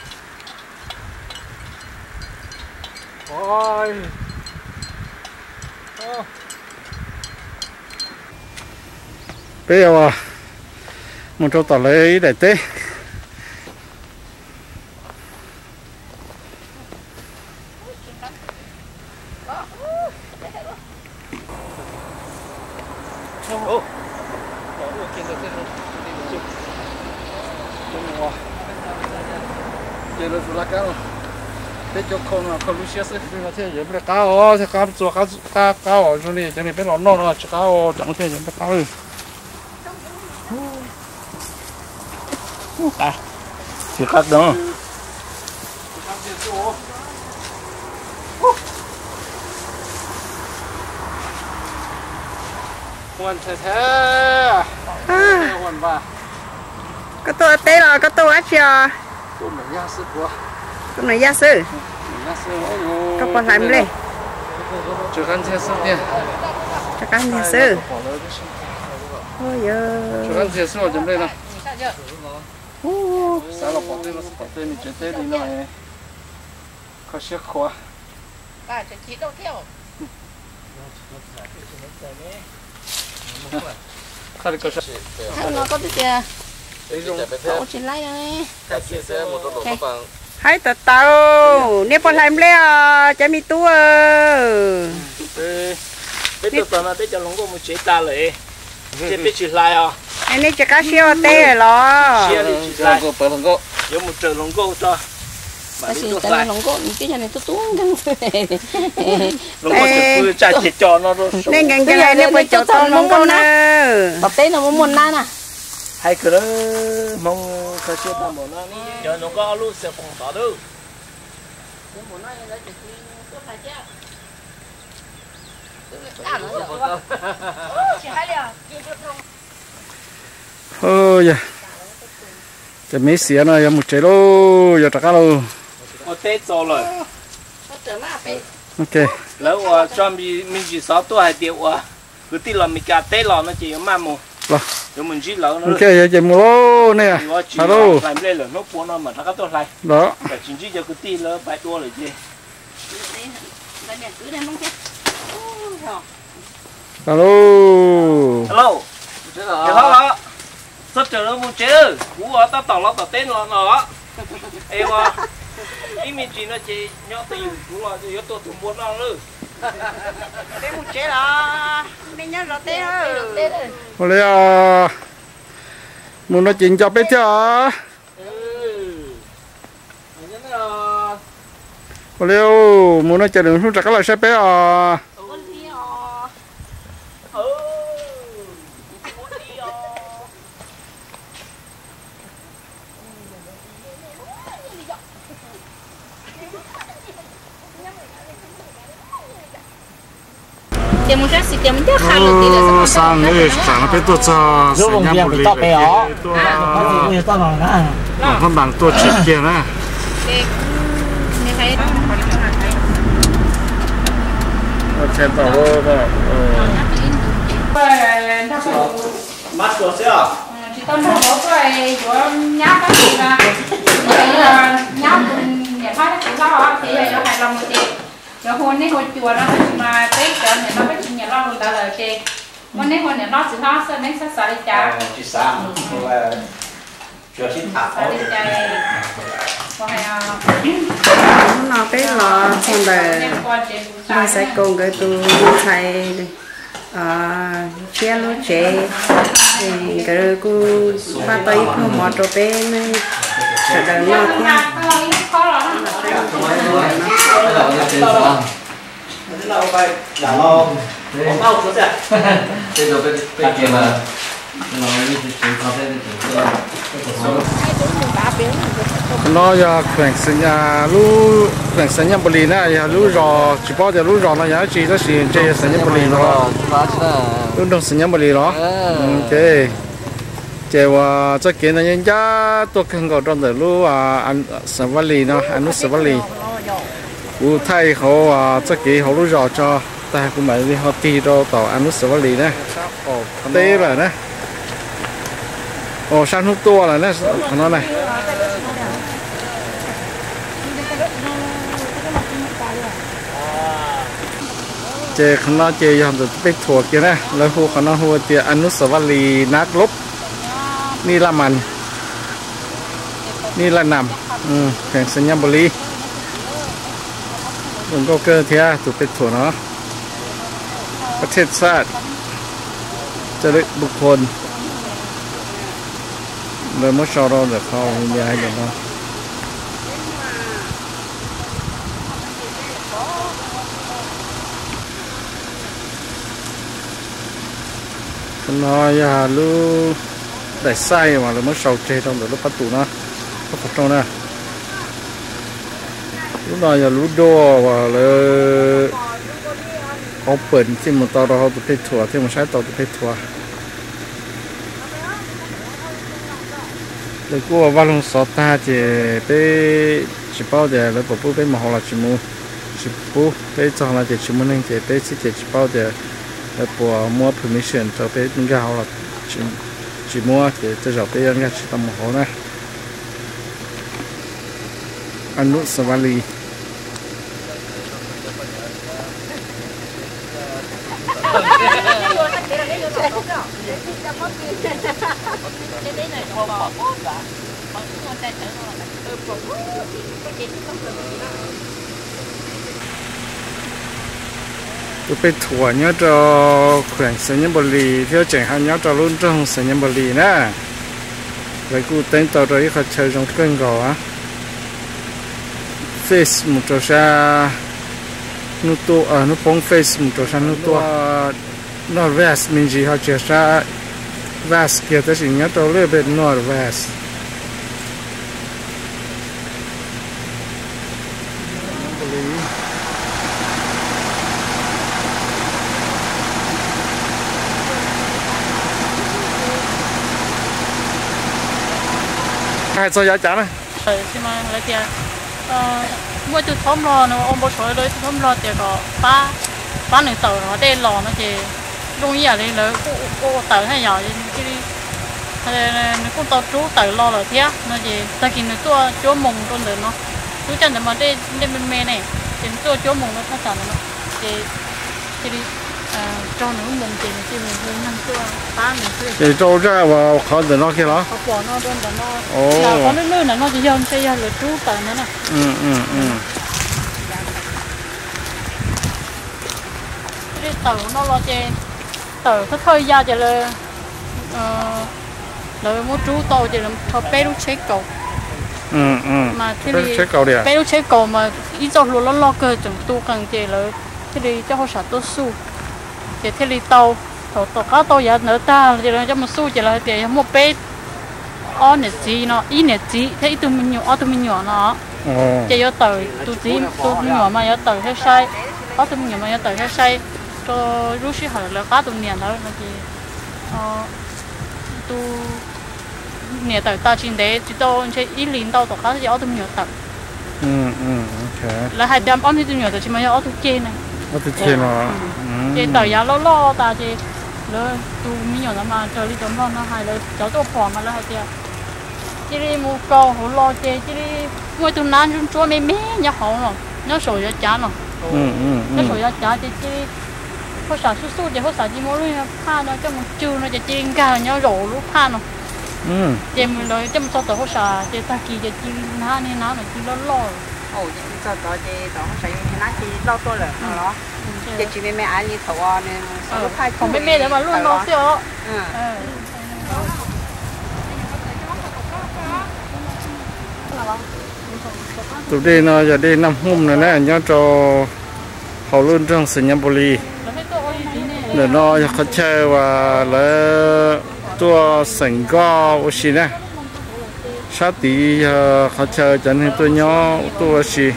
Peb mus rau tom lawv ib daim teb. Ces lawv tus laj kab no, peb cov khau no khau lub siab xwb no thiaj yuav nplej qab os, thiaj qab txua qab os zoo li cov niag peb los noj no tsis qab os, cov no thiaj yuav nplej qab. Tsis qab no. Koj tuaj ua teb los koj tuaj ua dab tsi os? Tuaj noj yaj xwb. Koj puas hlais nplej? Rov qab ntxiag xwb. Xav los pom tej no, pom tej me tsev teb li no, kho siab qhuav. Hais no koj twb tias ua tsis laib. Haib tau tau, nej puas hlais nplej os cov me tub? Peb tuaj txog no peb cov hluas nkauj mus tsev tas lawm, ces peb tsis hlais os. Nej tsis qab siab ua teb los? Yuav mus raws hluas nkauj tso. Hluas nkauj nkees nkees nej puas caum tau hluas nkauj na? Tom teb no muaj muaj nab na. Hais kawg, Hmoob kho siab tag npaum no. Cov hluas nkauj ob lub xia poom tod lawm. Yog, ces me xiav no yuav mus tsev lauj, yuav rov qab lauj. Ua teb txaus lawm. Lawv ua tso me ntsis xov tuaj hais tias ua kwv tij los Meskas teb los no ces yuav maj mus, yuav mus ntsib lawv. Yog ces mus lauj nej. Hlais nplej lawm hnub puav no mam rov qab tuaj hlais. Tsis ntsib cov kwv tij lawv pais dua lawm ces. Alo. Txhob raws lawv mus tsev, kuv ua tab tom los tom teb no no. Es ua ib me ntsis no ces nyob twj ywm, kuv los yuav tua tus npua noj lawm. Peb mus tsev los, nej nyob zov teb. Ua li, mus no ces nco peb thiab os. Ua li, mus no ces lwm hnub rov qab los saib peb os. Xav, tsam no peb tuaj txog Xais Nyab Npus Lis lawm ces tuaj, Hmoob Npas tuaj tsev kiag na. Tsis tau nrog hauv tuaj, yuav nyab pab tus, nyab tus niam hlob thiab tus hlob ces yog yuav hais los mus ces yuav hu nej hu cuas no, tab sis mas peb cov niam no peb tsis nyiam lo lus ntawd lawm ces muab nej hu niam hlob txiv hlob xwb, nej txhob xav li cas. Xav li cas. Hnub no peb los txog ntawm Npawg Xaiv Kaus nkawd tus ntxhais tshiab lub tsev, nkawd kuj npaj tau ib pluag mov rau peb sawv daws noj thiab. No yog kheem, lub kheem Xais Nyab Npus Lis na, yog lub zos, tsis paub tias lub zos no yog dab tsi tab sis ntshe yog Xais Nyab Npus Lis no, lub nroog Xais Nyab Npus Lis los. Ces uas txoj kev ntawd yeej ncaj tuaj kawg nkaus rau ntawm lub Xais Vaj Lis no, Anub Xais Vaj Lis. Kuv thaij hauv txoj kev hauv lub zos tso, tag kuv mam li ho tig rau tom Anub Xais Vaj Lis na. Teb lawm na. Ua sab hnub tuaj lawm na, qhov no na. Ces qhov no ces yog ntawm peb thuam kiag na, lawv hu qhov no hu tias Anub Xais Vaj Lis Nab Lob, Nij Laj Mas, Nij Laj Nas, kheem Xais Nyab Npus Lis. Zoo nkauj kawg thiab tus peb thuam no. Pab thej txhaj, coj lib bus khon, lawv muab sau rau ntawm qhov video hais ntawm no. Qhov no yog lub daim xaij uas lawv muab sau tseg rau ntawm lub pab tus no, lub qhov rooj na. Lub no yog lub duaj uas lawv Open thiaj mus tau rau hauv tus pej thuam, thiaj mus saib tau tus pej thuam. Lawv kuj ua vaj loog xov tag ces peb tsis paub tias lawv puas pub peb mus hauv los tsis mus, tsis pub. Peb txog no ces tsis muaj neeg ces peb xwb ces tis paub tias lawv puas muab permission rau peb nkag hauv los tsis muab ces tej zaum peb yuav nkag tsis tau mus hauv na. Anub Xav Vaj Lis. Tus pej thuam nyob rau khueem Xais Nyab Npos Lis thiab tseem ho nyob rau lub nroog Xais Nyab Npos Lis na. Lawv kuj teeb tau rau ib qhov chaw zoo kawg nkaus. Face mus rau sab hnub tuaj, hnub poob face mus rau sab hnub tuaj. North west me ntsis ho tsis yog sab west kiag tab sis nyob rau lub pem north west. Hais txog yav cas na? Lawv tias muaj ib tug txhob mlog, nws ua npau suav rau ib tug txhob mlog tias kom pab, pab nws tawm dej los no ces zoo ib yam li lawv kuj ua tawm thiab yom, nws kuj tau rub tawm los lawm thiab no ces tag kis nws tuaj cuab moos rau ntawm no, lub caij ntawd mas dej me me ne, ces nws tuaj cuab moos rau thaj tsam ntawm no ces cia li raug nws lub moos ces nws cia li hu neeg tuaj pab nws xwb. Ces rau zaj uas qhov ntawm no kiag los? Qhov pom no rau ntawm no, qhov lwj lwj ntawm no ces yog ntshe yog lawv rub tawm ntawd na. Tawm no los ces tawm thawj thawj ya ces lawv muab rub tau ces lawv rho peb lub tsheb kaus, mas thiaj li, peb lub tsheb kaus mas ib txoj hlua loj loj kawg tseem tu qees ces lawv thiaj li coj hauj sam tuaj xuj, ces thiaj li tau. Thaum tom qab tau yav ntawd tag ces lawv coj mus xuj ces lawv hais tias yog muaj peb, ob niam txiv no, ib niam txiv thiab ib tug me nyuam, ob tug me nyuam no, ces yuav tawm, tus txiv tus me nyuam mas yuav tawm sai sai, ob tug me nyuam mas yuav tawm sai sai rau lub sij hawm lawv qab tus niam ntawd no ces tus niam tawm tas tsis ntev tsis tau ntshe ib hlis ntau tom qab ces ob tug me nyuam tawm. Lawv hais tias ob tug me nyuam tawm tsis mas yog ob tug ceg na. Ob tug ceg no. Ces tawm yav loj loj tas ces lawv tus me nyuam ntawd mas raws li cov nplog no hais, lawv cov tuaj phom mas lawv hais tias cia li mus kaus hauv los ces cia li muaj ib tug nab ntsuab ntsuab me me nyob hauv los, nyob saum yav cav no. Nyob saum yav cav ces cia li hauj sam xuj xuj ces hauj sam cia li muab lub phaj no coj mus cug no ces cia li nkag nyob zaum lub phaj no. Ces lawv coj mus tso tom hauj sam ces tag kis ces cia li nab niag nab no cia li loj loj. Ces txog tod ces tom hauj sam niag nab cia li loj tuaj lawm no los? Ces tsis me me av li thaum nws lub phaj thaum me me ntawd mas luaj no xwb os. Tus dej no yog dej Naj Hmoob no na, nyob rau hauv lub nroog Xais Nyab Npos Lis. Ntawm no yog qhov chaw uas lawv tuaj xeem nkoj ua si na. Sab tid yog qhov chaw cov neeg tuaj nyob tuaj ua si.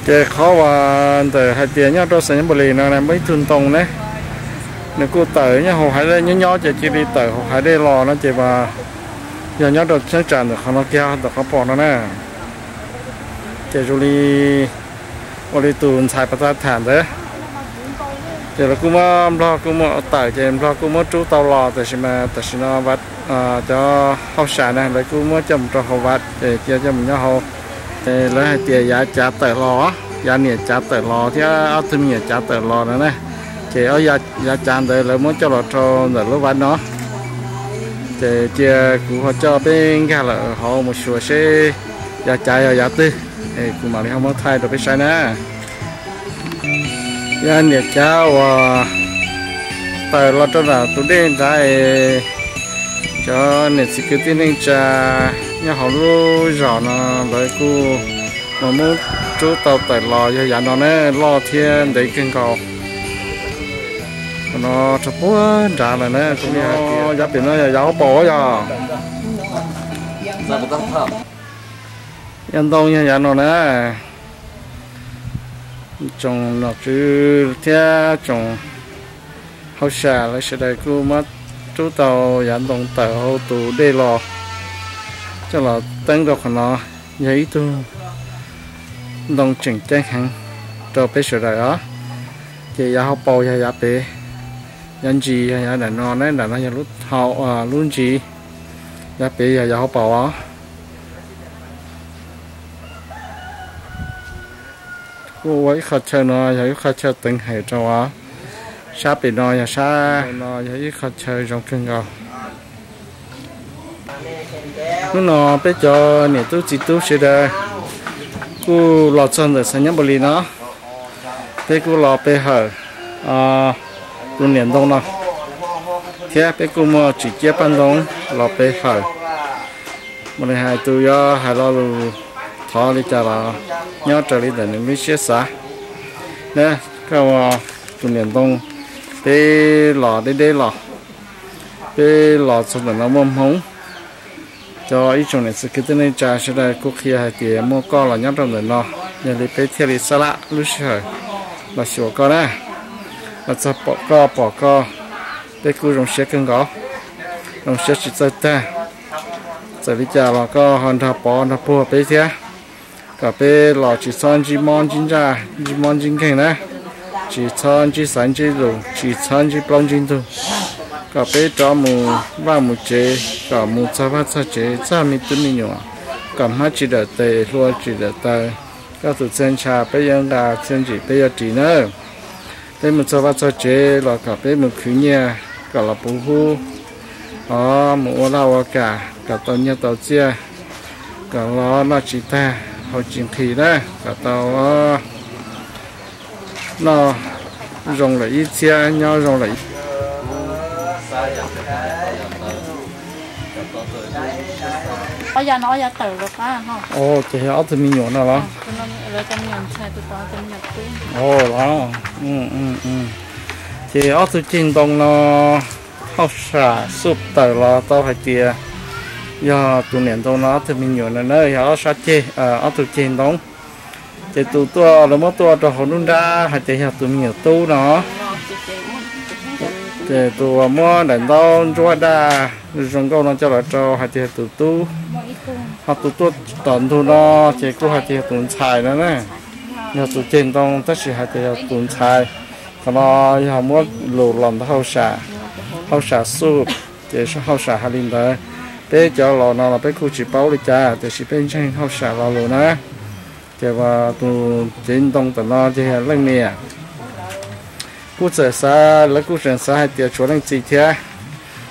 Ces qhov uas ntawm hais tias nyob rau Xais Nyab Npos Lis no muaj ib tug ntoo ne, nws kuj tawm nyob hauv haiv dej, nyob nyob ces cia li tawm hauv haiv dej los no ces mas yog nyob rau cheeb tsam ntawm qhov no kiag ntawm qhov pom no na. Ces zoo li ua li tus ntxhais pas tas tham ntawd, ces lawv kuj muab, nplog kuj muab tawm ces nplog kuj muab rub tau los, tab sis mas tam sim no cov hauj sam na lawv kuj muab coj mus rau hauv vaj ces cia coj mus nyob hauv. Lawv hais tias yav cav tawm los, yav niam cav tawm los thiab ob tug me nyuam cav tawm los no na. Ces ob yav cav ntawd lawv muab coj los rau ntawm lub vaj no. Ces cia kuv ho coj peb nkag lawm hauv mus xyuas seb yav cav yog yav twg, es kuv mam li ho muab thaij rau peb saib na. Yav niam cav uas tawm los rau nram tus dej nrad es cov niam txiv kwv tij neej tsa nyob hauv lub zos no lawv kuj mus muab rub tau tawm los yog yav no na, loj thiab ntev kawg nkaus. Qhov no rau puag nrad lawm na, kuv li hais tias yav pem no yog yav hauv paus yog. Yav ntoo yog yav no na. Tsoom nom tswv thiab tsoom hauj sam lawv sawv daws kuj muab rub tau yav ntoo tawm hauv tus dej los coj los teeb rau qhov no. Yog ib tug ntoo tseem ceeb heev rau peb sawv daws os. Ces yav hauv paus yog yav pem, yav ntsis yog yav nram no na, nram no yog lub ntsis, yav pem yog yav hauv paus os. Kuj ua ib qho chaw no yog ib qho chaw teev hawm rau os. Sab pem no yog sab no yog ib qho chaw zoo kawg nkaus. Hnub no peb cov niam tub txiv tub sawv daws kuj los txog ntawm Xav Nyab Npaus Lis no, peb kuj los pe hawm tus niam ntoo no thiab peb kuj muaj tsim ciab paj ntoo los pe hawm. Mas li hais tus yuav hais lo lus thov li cas los nyob raws li ntawm nws lub siab xav na. Koj ua tus niam ntoo, peb los deb deb los, peb los txog ntawm no muaj hmoo. Cov ib tsoom niam txiv kwv tij neej tsa sawv daws kuj qhia hais tias muaj koj los nyob rau ntawm no, yog li peb thiaj li xab laj lub sij hawm los xyuas koj na. Los txog pom koj, pom koj, peb kuj zoo siab kawg nkaus, zoo siab tsis txawj tag. Txawm li cas los koj ho nrog pov nrog puag peb thiab, kom peb los tsis txhob ntsib mob ntsib ntsaj, ntsib mob ntsib nkeeg na, tsis txhob ntsib xaiv ntsib lus, tsis txhob ntsib plaub ntsib ntug, kom peb rov mus vaj mus tsev, kom mus txog vaj txog tsev txog me tub me nyuam, kom hmab tsis dawm tes hlua tsis dawm taw. Koj tus txiaj ntsha peb yuav nqa, txiaj ntsim peb yuav ris na. Peb mus txog vaj txog tsev los kom peb mus khwv nyiaj kom los puv hub, ho mus ua laj ua kam kom tau nyiaj tau txiaj, kom los noj tsis tag haus tsis nqhis na, kom tau noj zoo lawm ib txhiab nyob zoo lawm. Ces yog ob tug me nyuam no los? Los, ces ob tug ceg ntoo no hauj sam xuj tawm los tau hais tias yog tus niam ntoo no ob tug me nyuam no na, yog ob sab ceg, ob tug ceg ntoo. Ces tus tuaj lawv muab tuaj rau hauv nruab nrab hais tias yog tus me nyuam tub no. Ces tus uas muab daim ntaub ntsuab daj zoo nkauj no coj los rau hais tias yog tus tub, ho tus tuaj tom ntug no ces kuj hais tias yog tus ntxhais no na. Yog tus ceg ntoo tab sis hais tias yog tus ntxhais. Qhov no yog muab lus los ntawm hauj sam, hauj sam xuj, ces hauj sam hais li ntawd. Peb cov laus no los peb kuj tsis paub li cas tiam sis peb ntseeg hauj sam lo lus na. Ces tus cev ntoo tom no ces yog leej niam. Kuj txawm xav, lawv kuj tseem xav hais tias tshuav leej txiv thiab.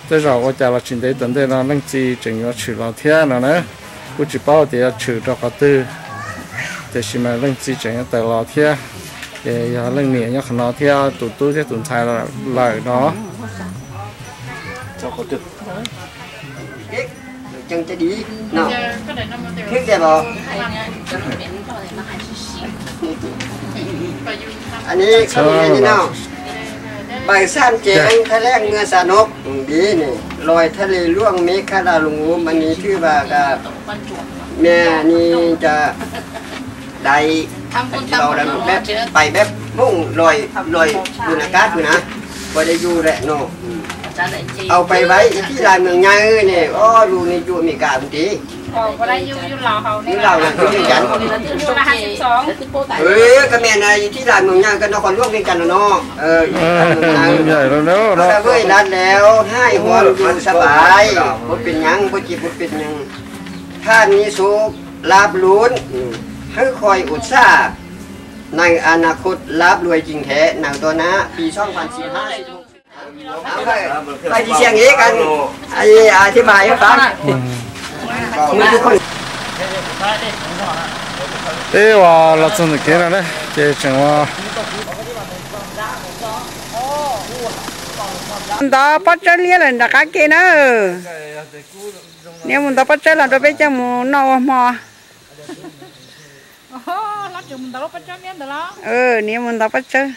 Tej zaum ua cas los tsis ntev tom ntej no leej txiv tseem yuav tshwm los thiab no na. Kuj tsis paub tias yuav tshwm rau qhov twg, tiam sis mas leej txiv tseem yuav tawm los thiab. Ces yog leej niam nyob qhov no thiab tus tub thiab tus ntxhais lawm no. Bảy mươi sáu เจ็ด tháng แรก เมื่อสนก ดีนี่ รอยทะเลล่วง เมฆขลาลง วันนี้ ถือว่าก็ แม่นี่จะ ได้ เราแบบไปแบบมุ่งลอยลอยอยู่ในอากาศอยู่นะ บ่ได้อยู่แหละเนาะ เอาไปไว้ที่ลานเมืองใหญ่เนี่ย อ๋อ อยู่ในอยู่อเมริกาพุ้นติ อยู่ลาวนะ อยู่เวียงจันทน์ เออ ก็แม่นนะ อยู่ที่ลานเมืองใหญ่ ก็นครหลวงเวียงจันทน์น่ะเนาะ เออ อยู่ที่ลานเมืองใหญ่ เมืองใหญ่แล้วเนาะ ถ้าเว้ยรัดแล้ว ให้ฮอนอยู่สบาย บ่เป็นหยัง บ่เจ็บ บ่เป็นหยัง ท่านมีโชค ลาภล้น ให้คอยอุตส่าห์ ในอนาคต ลาภรวยจริงแท้ ในต่อหน้า ปีสองพันสี่ห้า ไปที่เชียงเอกกัน ไอ้อธิบายให้ฟัง Peb uas los txog ntawm kev no na, ces tseem uas ntov pob tsawb liab lawm nram qab ke na. Niam mus ntov pob tsawb los rau peb coj mus noj ua hmo. Niam mus ntov pob tsawb.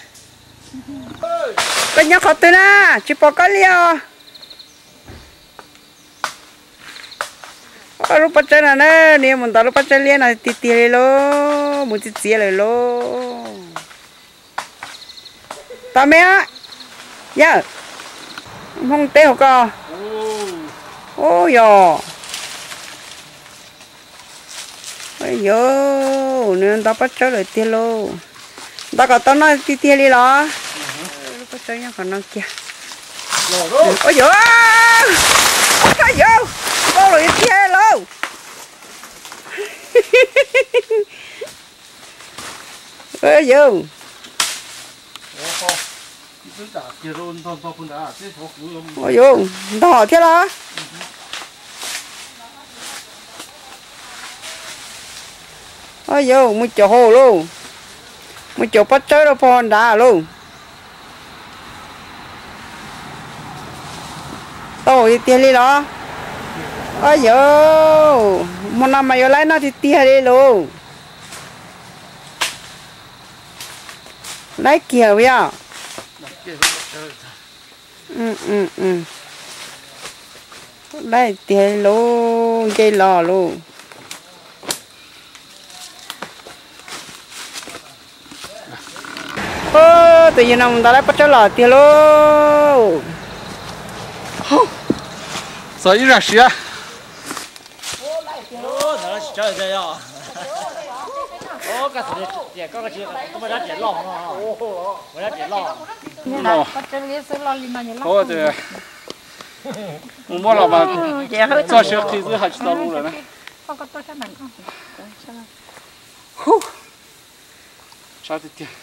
Koj nyob qhov twg na? Tsis pom koj li os. Koj lub pob tsawb no na, nws yuav mus ntov lub pob tsawb liab no tiag tiag li lauj, mus txiv txiav lawm lauj. Tau me, yawg, Hmoob teb hauv ko. Ub yog, yawg, nws ntov pob tsawb lawm tiag lauj. Ntov kom tau noj tiag tiag li los? Lub pob tsawb nyob qhov no kiag. Ub yawg, yawg, npau lawm tiag lauj. Yawg, yawg, ntog thiab los? Yawg, mus caum hauv lauj, mus caum pob tsawb rau pog nrad lauj. Tau tiag tiag li los? Yawg, hmo no mas yuav laib noj tiag tiag li lauj. Laib kiag yog. Laib tiag lauj, nce los lauj. Tus yawg no mus ntov laib pob tsawb los tiag lauj. Txog ib zaj siab. Mus muab los mas txoj siab qhi xwb hais tsis tau lus lawm na.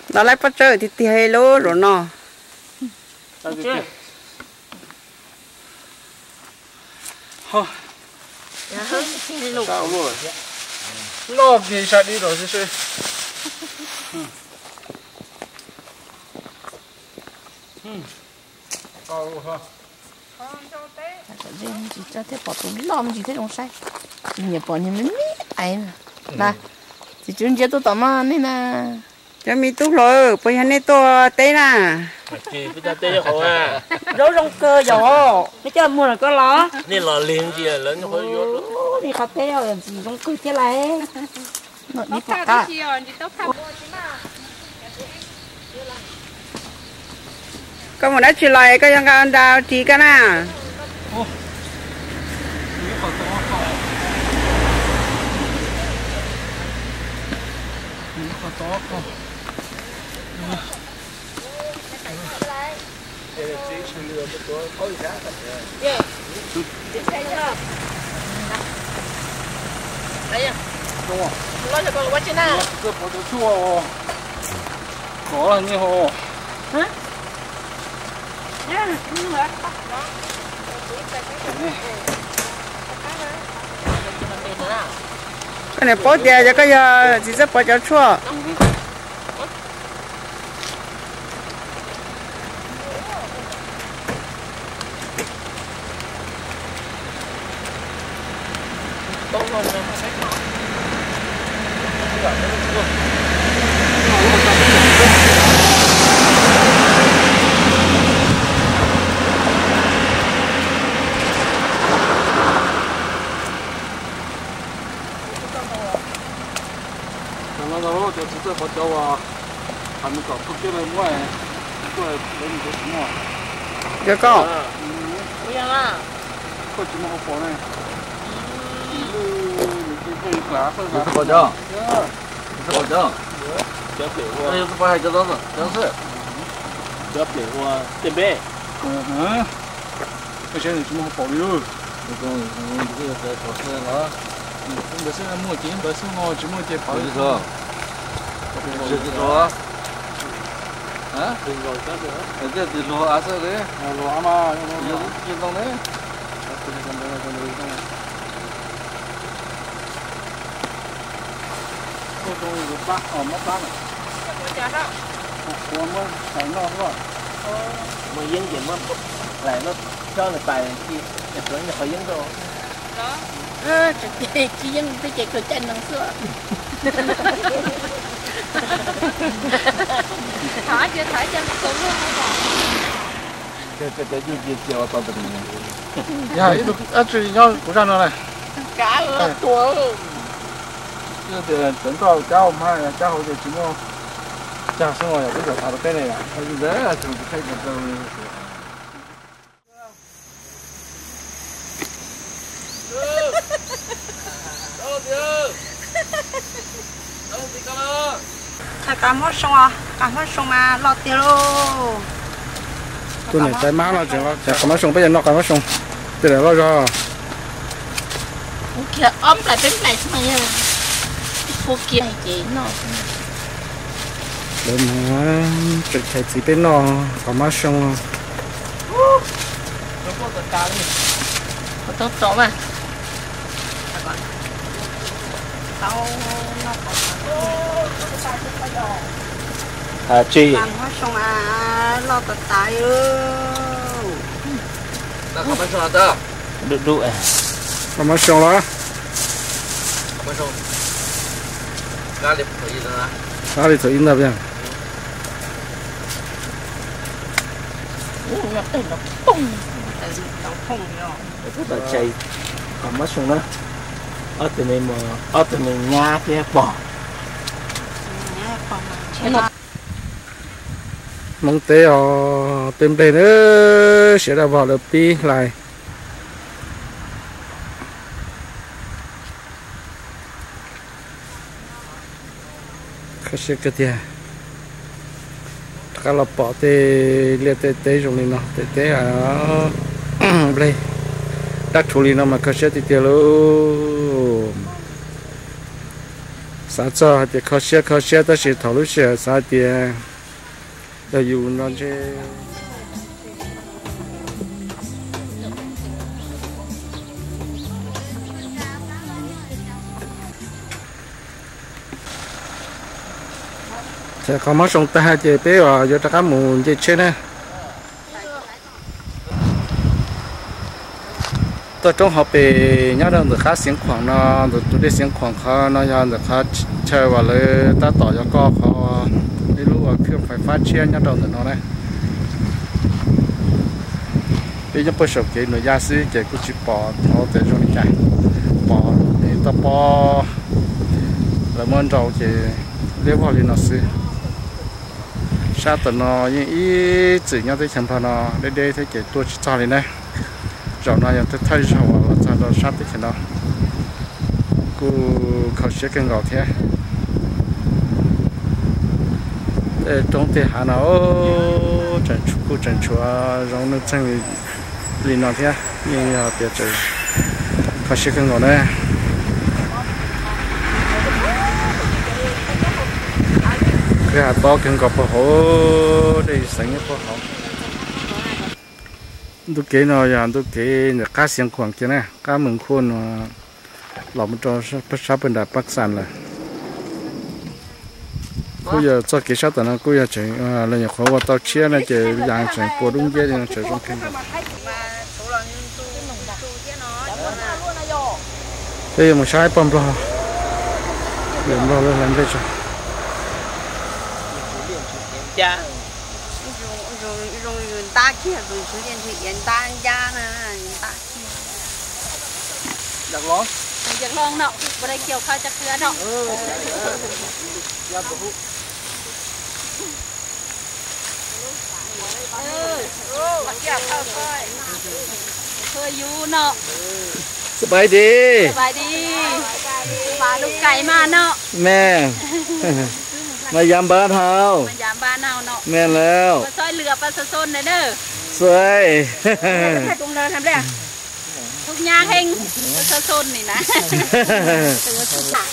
Ntov laib pob tsawb tiag tiag lauj zaum no. Loj kiag sab dib los seb seb. Tsis tso thiab, pom tus loj me ntsis thiab zoo saib. Tsis nyiam pom niag me me ais na. Txiv tswv ntsia tuaj tom no nej na. Cov me tub hluas, puas yog nej tuaj teb na? Zaub zoo kawg yom, nej coj muag los koj los. Nej qhov teb ntxim zoo kawg thiab lauj. Koj mus dab tsi los koj yuav nqa ntawd ris koj na? Koj niam paub tias cov koj yog txiv txawj pov cov tshuaj. Cov no cov txiv txawj pov cov uas hais mus kom pug kiab muab tuaj lawv mus cov tsis muaj. Cov koj, koj tsis muaj hauv paus ne. Nws cia koj ib plam faj Txiv txawj pov cov, txiv txawj pov cov, cov pem ua, cov pem ua tej npe. Koj saib nws tsis muaj hauv paus li. Ntawd xwb muaj ces ntawd xwb no tsis muaj ces pov li. Tsis hluas, tsis hluas av xwb li. Yog tsis ntoo ne. Muaj zoo li pab, muab pab na. Ua muab hlais noj xwb. Muaj yeeb ces muab hlais noj, cob nws tais, es tsuav nyuag qhov yeeb rau. Tsis yeeb twb ces kawg caij nees xwb. Yog ib tug dab tsi nyob kuv zaj no na. Kav tua. Tias cov ntoj cab hmab cab hauv ces tsis muaj cag xwb os, yog peb cov tav rau teb ne yom. Ntawd tseem tsis qheb cov rau. Qas mob soo os, qas mob soo mas loj tiag lauj. Tus niam tais mab no tseem los qas mob soo, peb yuav noj qas mob soo, tej lawm loj zog. Ua kiag ob nplais peb nplais xwb mas yog ua kiag ces noj. Lawv mus tseem chais txiv peb noj qas mob soo. Tau tau mas. Tsis qas mob soo mas loj tas tas li. Dub dub. Qas mob soo los? Qab li thaum ib ntag. Tus tau tshais qas mob soo na, ob tug me, ob tug me nyab thiab pog. Hmoob teb os, tej nplej na, siav daj vog lawv pib hlais. Kho siab kawg tiag. Rov qab los pom tej liaj tej teb zoo li no, tej teb nplej dab rhuv li no mas kho siab tiag tiag lauj. Xav txog hais tias kho siab kho siab tab sis thaum lub sij hawm xav hais tias yog yus no ntshe Qhov mob soo tag ces peb yuav rov qab mus nce tsheb na. Toj roob hauv pes nyob rau ntawm qab Xeev Khuam no, ntawm tus dej Xeev Khuam qhov no yog ntawm qhov chaw uas lawv tab tom yuav koj qhov ib lub uas khwj fais fab tshiab nyob rau ntawm no na. Peb nyob puag saum kev nuam yaj xwb ces kuj tsis pom thaum tias zoo li cas, pom es toj pob lawv muab nrau ces liab vog li no xwb. Sab tom no yeej ib txwm nyob teb chaws Nplog no deb deb thiab ces tuaj tsis txog li na. Zaum no yog thawj zaug los txog rau sab teb chaws no, kuj kho siab kawg nkaus thiab. Tej roob tej hav no kuj tseem tshuav zoo nuj txeeg li no thiab, yeej yog tias tseem kho siab kawg nkaus na. Kwj ha tob kawg nkaus puag hauv, dej xeev nyob puag hauv. Ntu kev no yog ntu kev ntawm qab Xeev Khuam kiag na, qab Mees Khuam no los mus rau sab pawg nram Paj Xas lawm. Kuj yog txoj kev sab tom no kuj yog tseem, lawv nyuam qhuav ua tau tshiab no ces yas tseem pua dub nciab li no tseem zoo kawg nkaus. Peb yuav mus saib pog Nplog, Nplog lawv hlais nplej tso. Sbais dig, me, mas yav npab hau, me lawm, xuaib. Tus nyab heev, tus xo xo ni na. Mas thiab, mas thiab.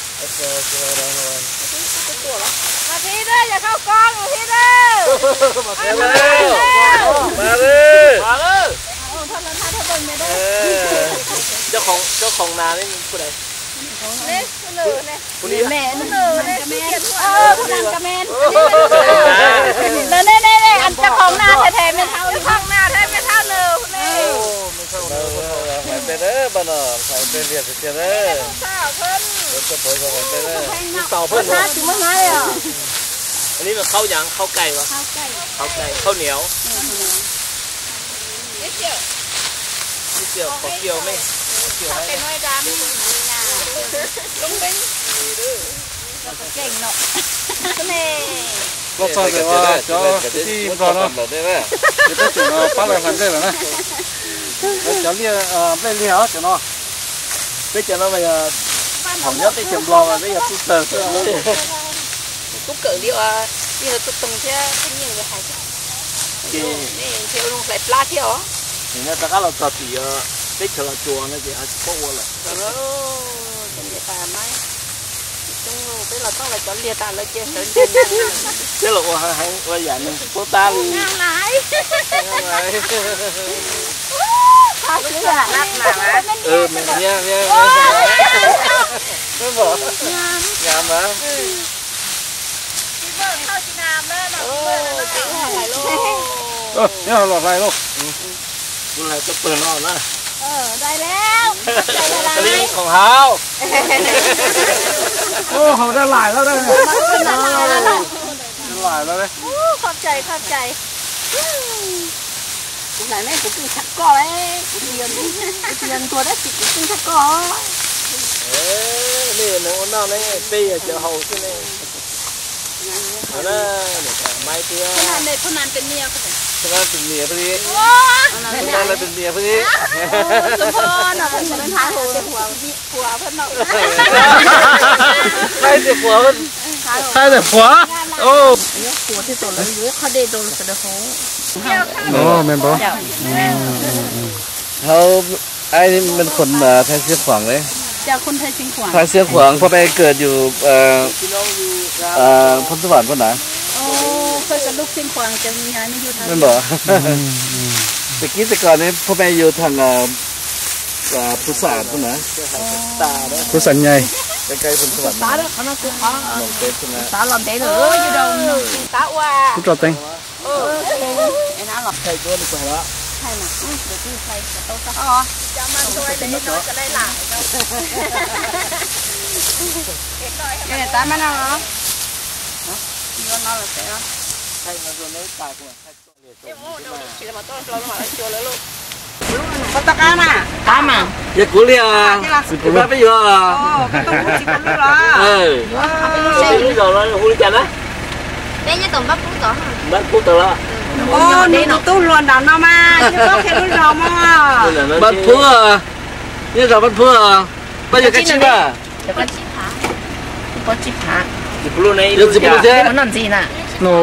Cov khoom nas li puas dai? Puas li? Puas li? Puas li? Cov khoom nas thiab thiab me thau li. Cov khoom nas thiab me thau nws. Hais peb na, pab no hais peb liag tiag tiag na. Tsis muaj hnab li os. Anw ni mas khaub yas, khaub kai, khaub kai, khaub niav. Ib xyoos qhov kiau me, qhov kiau me. Los txog ntawm cov kwv tij Nplog no, ces peb tseem los pab lawv hlais nplej lawm na. Lawv cov liaj, nplej liag os cov no. Peb cov no mas yog thaum nyob teb chaws Nplog mas peb yog tub tawg xwb. Tub kawm li, li tub toog thiab tub nyeej hais. Ces nws nrhiav ua zoo hlais plab thiab os. Nws rov qab los txog tim teb chaws Los Tsuas no ces ho tsis paub ua lawm. Cov niam tais Maib, tsis coob, peb los txog lawv cov liag tas lawv cia sawv ntsug. Peb los ua heev heev ua yam nws tsis paub tab li. Nyob los hlais lauj. Kuv hlais tau pawg no na. Khoom haus. Haus dab laim lawm. Dab laim lawm. Khov cai, khov cai. Kuv hlais ne kuv pheej tham koj, kuv tsis yog ntuag dab tsi kuv pheej tham koj. Nej yog neeg ua noj ne, peb yog cov haus xwb ne. Maib thiab. Phub Nam tus niam, phub Nam tus niam phub ib. Phub Nam tus niam phub ib. Thaib tias puas, thaib tias puas. Ov, me npawg. Hauv, ai, men khuôn Thái Xuyên khoảng đấy. Thái Xuyên khoảng,พ่อแม่เกิดอยู่ Phúc Thọ พวกนั้น ไม่บอก แต่กี้แต่ก่อนนี้พ่อแม่อยู่ทาง Phú Xả พวกนั้น Phú Xả ใหญ่ ใกล้ๆ Phúc Thọ พวกนั้น Phúc Thọ เต็ง Koj tau qab na? Qab mas. Yog kuv li os, txiv puv luj peb yuav. Peb lub zos no hu li cas na? Peb nyob tom Npab Pub tod. Npab Pub tod los? Nws tus tub hluas nram no mas, nws tau qhia lub zos mog. Npab Pub, nyob zos Npab Pub, pab yog kab tsib pab. Yog txiv puv luj thiab. Noj ntxiv na. Noj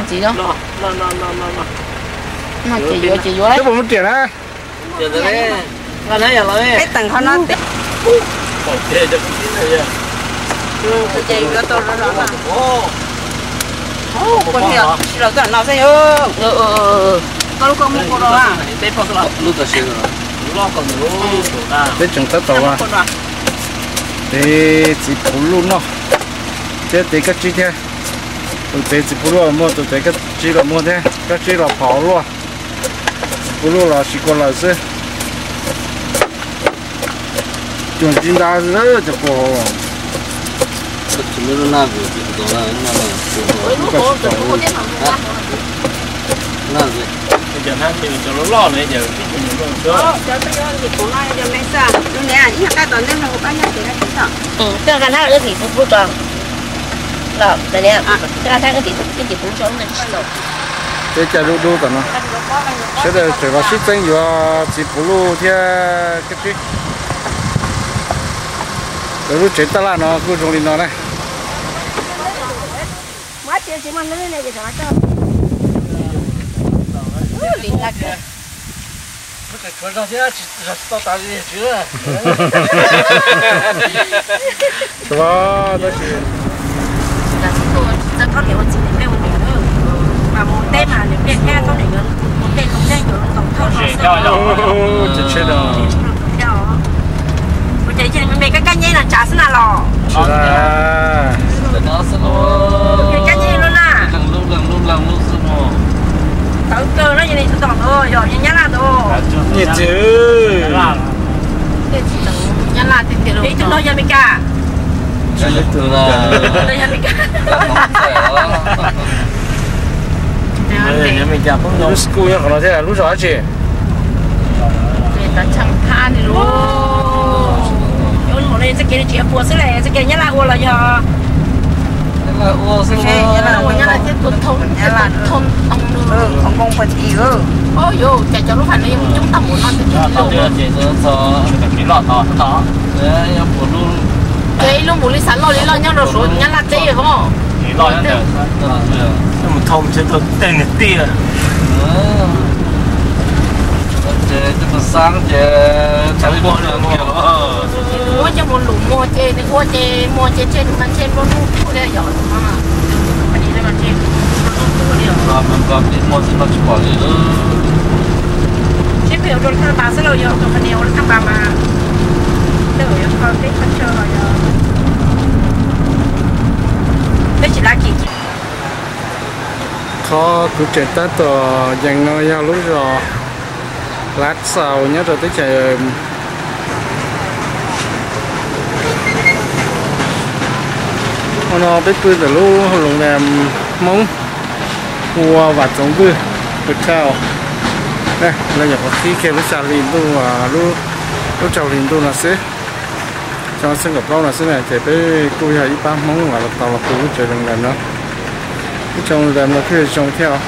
ntxiv os. Noj ces yuav ces yuav. Peb teem qhov no. Ces yuav tau los no. Koj li tsis los txog no xwb yog. Koj lub koj muag kua los. Peb tseem tab tom tev txiv puv luj noj thiab tev kab tsib thiab. Tus tev txiv puv luj los muag, tus tev kab tsib los muag thiab, kab tsib los phom luaj, txiv puv luj los siv kua lawm xwb. Cuag tsis nta xwb na cov kua hauv. Peb caij dub dub tom no, sawv daws tseem los sib txeeb yuav txiv puv luj thiab kab tsib. Lawv lub tsev taj laj no kuj zoo li no na. Tshuav tab sis teb mas nws pliaj thiab, thaum nws yuav mus tej tau tej yuav tau thauj no xwb. Ua cas cia li me me kab kab nyeb no tsav xwb na los? Kab nyeb no na. Tawv kawg no, yog li tsis tom ntawd yog nyab laj ntawd. Nyab laj tiag tiag, ib tug no yog Amelikas. Yog Amelikas. Lub school nyob qhov no thiab, lub zos dab tsi? Txoj kev tsis ua puas xwb le, txoj kev Nyab Laj ua los yog. Nyab Laj ua xwb. Nyab Laj ua, Nyab Laj thiab tus thoob, tus thoob ntoo. Qhov nkoo pas ti. Yog cov lub fam no yeej coob tag npaum no ces txog txog tsis loj tod tod. Ces ib lub npus li xav loj li loj nyob rau saum Nyab Laj teb os. Mus thoo ntshe tau tej niag tiaj. Ces tus xab ces txhais li muag. Ua coj mus lum muag ces nws ua ces muag ces tseg nws mas ntshe nplua nuj kub li yom. Muag tsis pom li. Seb peb ua rau thaj npas xwb los yog company ua rau thaj npas mas. Peb tsis lav kim. Qhov kuv tseem tab tom yees no yog lub zos Lav Xaus nyob rau teb chaws Ua no peb pw ntawm lub loos lam Hmoob hu ua Vam Txoov Vwj Hotel. Lawv nyuam qhuav qhib kiag lub xya hli ntuj, lub rau hli ntuj no xwb, xya hli kaum plaub no xwb na, ces peb kuj yog ib pab Hmoob uas los tau los pw lub tsev loos lam no. Lub tsev loos lam no kuj zoo thiab os.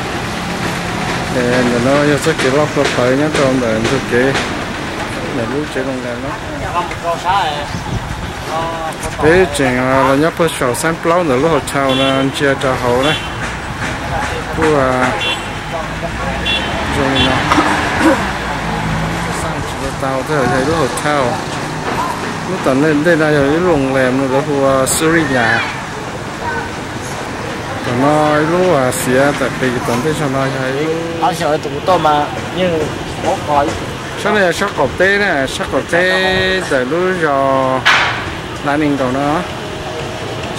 Ntawm no yog txoj kev loj plawv nyob rau ntawm ntug kev ntawm lub tsev loos lam no. Peb tseem los nyob puag saum xab plaub ntawm lub hotel no ntsia rau hauv na. Kuj zoo li no. Tsis tau tau yog ib lub hotel. Lub tom ntej no yog ib lub loos lam no lawv hu ua Suriya. Tom no ib lub xiav tam pes tom ntej zog no yog ib lub. Sab no yog sab qaum teb na, sab qaum teb ntawm lub zos Lav Nees Nkaum no.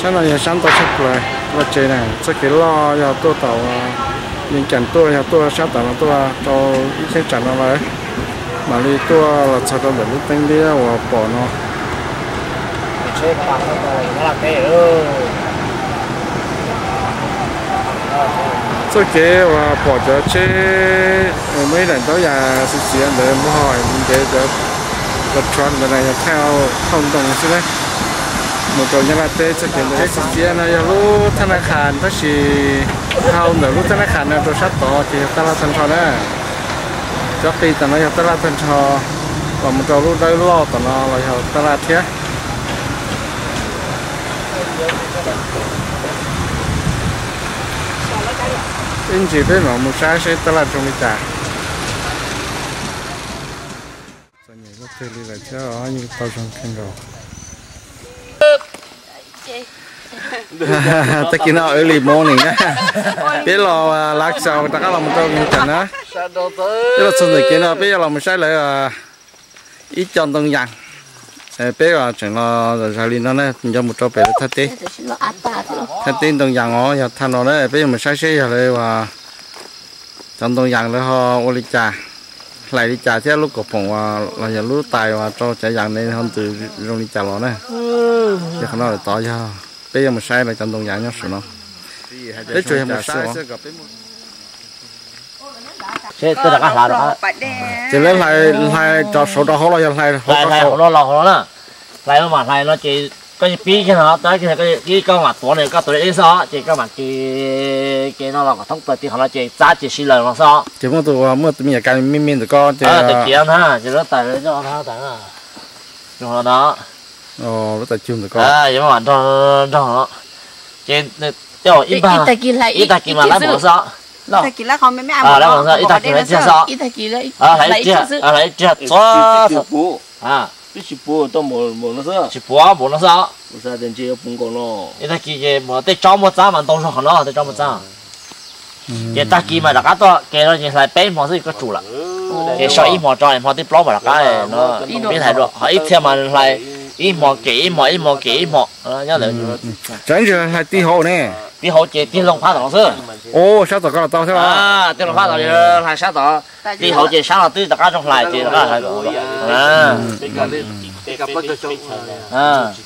Sab no yog sab ntau tshaj plaws vaj tsev na, txoj kev loj yog tuaj tom Yeej Cas tuaj, yog tuaj sab tom no tuaj rau ib cheeb tsam no lawm, mam li tuaj los txog rau ntawm lub teeb liab uas pom no. Txoj kev uas pom cov tsheb muaj ib daim ntaub yas xiv xiav ntawd npog ntev cov, cov tsheb ntawd na yog thauj, thauj ntoo xwb na. Mus rau Nyab Laj teb txoj kev ntawd. Tsheb xiv xiav no yog lub thaj naj khas tab sis dhau ntawm lub thaj naj khas no rau sab tod ces yog taj laj tag nrho na. Cov qis tom no yog taj laj tag nrho, los mus rau lub dawb loj tom no los yog taj laj thiab. Ib ntsis peb mam mus saib seb taj laj zoo li cas. Txom nyem luaj twg li lawm thiab, yeej tau zoo kawg nkaus. Tag kis no early morning na, peb los Lav Xaus rov qab los mus rau Yeej Cas na. Peb los txog ntawm kev no peb yuav los mus saib lawv ib co ntoo yas. Peb tseem los zam li no na, nco mus rau pem lawv thaj teb. Thaj teb ntoo yas os, yog thaj no na, peb yuav mus saib seb yog lawv cov ntoo yas lawv ho ua li cas, hlais li cas thiab lub kaus poom los yog lub tais uas rau cov yas ne ho ntws zoo li cas los na. Ces qhov no lawm tod yog peb yuav mus saib lawv cov ntoo yas nyob saum no. Peb tsuas yog mus saib xwb. Ces lawv hlais, hlais rov saud rau hauv los yog hlais hauv rau saud? Hlais no mas hlais no ces koj pib kiag no, koj mam tuav no, koj tuav ib xwb ces koj mam kev, kev no los kom thoob plaws ti qhov no ces txab ces sib laws no xwb. Ces muaj tus, muaj tus me nyuam kais me me ntawm ko ces tus ciav ntag, ces lub tais nyob ntag. Lub tais cug ntawm ko, nrog, nrog no ces ib tag kis mas lawv mus xwb. Ib tag kis lawv ib tag kis lawv ib tag xwb. Hlais ib riag txog, twb tsis puv, tsis puv npaum no xwb. Ib tag kis ces tej tsob muaj txab mas ntau zog qhov no, tej tsob muaj txab. Ces tag kis mas rov qab tuaj kev no ces hlais peb hmo xwb koj tsum lawm. Ces so ib hmo tso hmo thib plaub mas rov qab no. Peb hlais dua qhov ib txhia mas hlais ib hmo kev ib hmo, ib hmo kev ib hmo nyob ntawd. Tsam ib ntsis hlais ti hauv ne. Ti hauv ces tig loo phab tom no xwb. Ua sab tom ko los tau thiab. Tig loo phab tom, hlais sab tom. Ti hauv ces sab no twb rov qab zoo hlais ces rov qab hlais.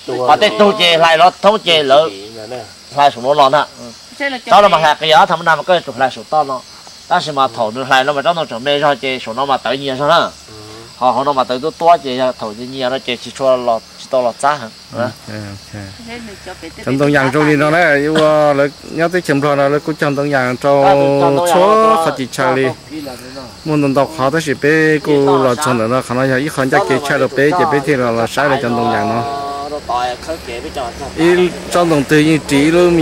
Qhov tej tug ces hlais los thoob ces lawv hlais saum no los ntag. Tsob no mas hlais qis os, thaum ub na mas koj yuav tsum hlais saum toj no. Tab sis mas thaum nws hlais no mas tsob ntoo tseem me zog ces saum no mas tawv nyias zog na. Ho hauv no mas tawv tuab tuab ces yog thaum nyias no ces tsis tshua, tsis tau los txab heev. Cov ntoo yas zoo li no na, ua lawv nyob teb chaws Nplog no lawv kuj cog ntoo yas rau txhua qhov tsis tshaw li. Muaj ntau ntau qhov tab sis peb kuj los txog ntawm no, qhov no yog ib qho ncaj kev tshaj rau peb ces peb thiaj los los saib lawv cov ntoo yas no. Ib tsob ntoo twg yeej ris ib lub me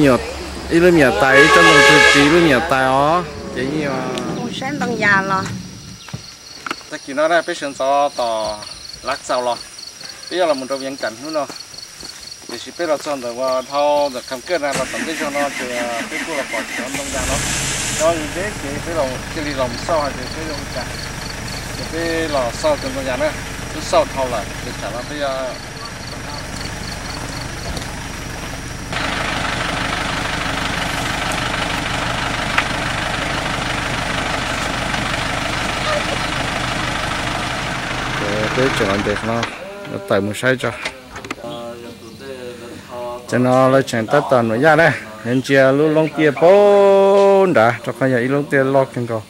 nyuam tais, ib tsob ntoo twg ris ib lub me nyuam tais os. Ces yeej mus saib ntoo yas los. Tag kis no na peb sawv ntxov tom Lav Xaus los, peb yuav los mus rau Viav Cas hnub no. Tiam sis peb los txog ntawm uas dhau ntawm Kham Kaj na los tom ntej zog no ces peb kuj los pom cov ntoo yas no. Cov yus deb ces peb los cia li los mus xauj hais tias peb zoo li cas. Ces peb los xauj cov ntoo yas na, twb xauj dhau lawm ces tsam no peb yuav Peb tseem los ntes qhov no, yuav tawm mus saib tso. Cov no lawv tseem tab tom nuam yaj na, lawv ntsia lub loob tiaj puag nrad, rau qhov yog ib lub tiaj loj kawg nkaus.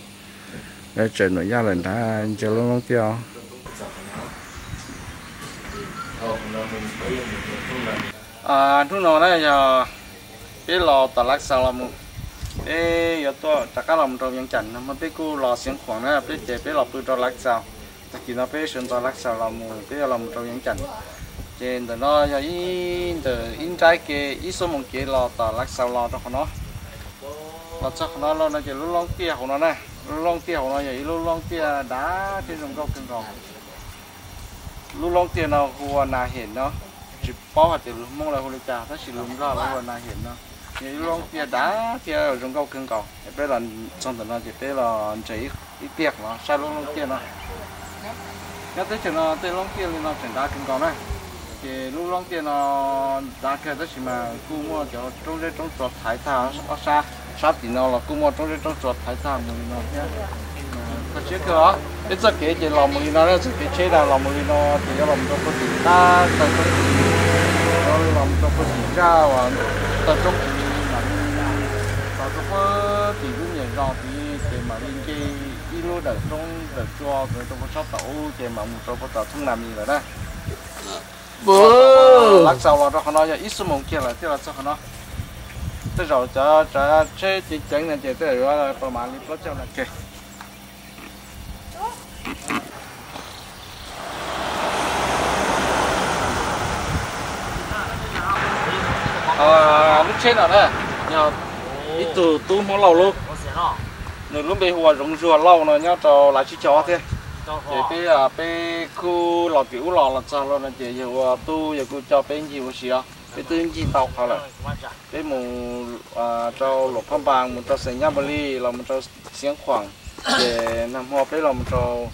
Lawv tseem nuam yaj lawm nrad, ntsia lub loob tiaj os. Hnub no na yog peb los tom Lav Xaus los mus, peb yuav tuaj rov qab los mus rau Viav Cas no mas peb kuj los Xiav Khuam na, peb ces peb los pw rau Lav Xaus. Tag kis no peb sawv ntxov Lav Xaus los mus, peb yuav los mus rau Viav Cas. Ces ntawm no yog ib ntawm ib nraib kev ib xuab moos kev los tom Lav Xaus los rau qhov no. Los txog qhov no lawm no ces lub loob tiaj hauv no na, lub loob tiaj hauv no yog ib lub loob tiaj dav thiab zoo nkauj kawg nkaus. Lub loob tiaj no hu ua Nas Hem no, tsis paub hais tias lus Hmoob lawv hu li cas tab sis lus Nplog lawv hu ua Nas Hem no. Yog ib lub loob tiaj dav thiab zoo nkauj kawg nkaus. Peb los txog ntawm no ces peb los nres ib pliag los saib lub loob tiaj no. Nyob teb chaws no tej loob tiaj li no tseem dav kawg nkaus na. Ces lub loob tiaj no dav kawg tab sis mas kuj muaj cov roob zeb roob tsua thaiv tag ob sab. Sab tim no los kuj muaj roob zeb roob tsua thaiv tag mus li no thiab. Kho siab kawg os, peb txoj kev ces los mus li no, txoj kev tsheb na los mus li no ces yuav los mus rau puag tim qab taw roob tid, yuav los mus rau puag tim zaj uas taw roob tid mam li los rau puag tim lub nyuam zos tid ces mam li nce ib lub dawm roob dawm tsua rau puag sab tom ub ces mam mus rau puag tom Thoob Nas Mis lawm na. Lav Xaus los rau qhov no yog ib xuab moos kiag lawm thiaj los txog qhov no. Tej zaum cov tsav tsheb ceev ceev no ces tej zaum yuav pas mam li plaub caug na ke. Lub tsheb no na yog ib tug tub Hmoob Lauj lub, nws lub npe hu ua Zoov Zuag Lauj no nyob rau Lav Tsib Caug thiab. Ces peb, peb kuj los tim ub los los txog los no ces yawg ua tub yawg kuj coj peb ncig ua si os, peb twb ncig ntau qhov lawm. Peb mus rau Luam Phaj Npas, mus rau Xeem Nyab Npus Lis, los mus rau Xiav Khuam, ces nag hmo peb los mus rau,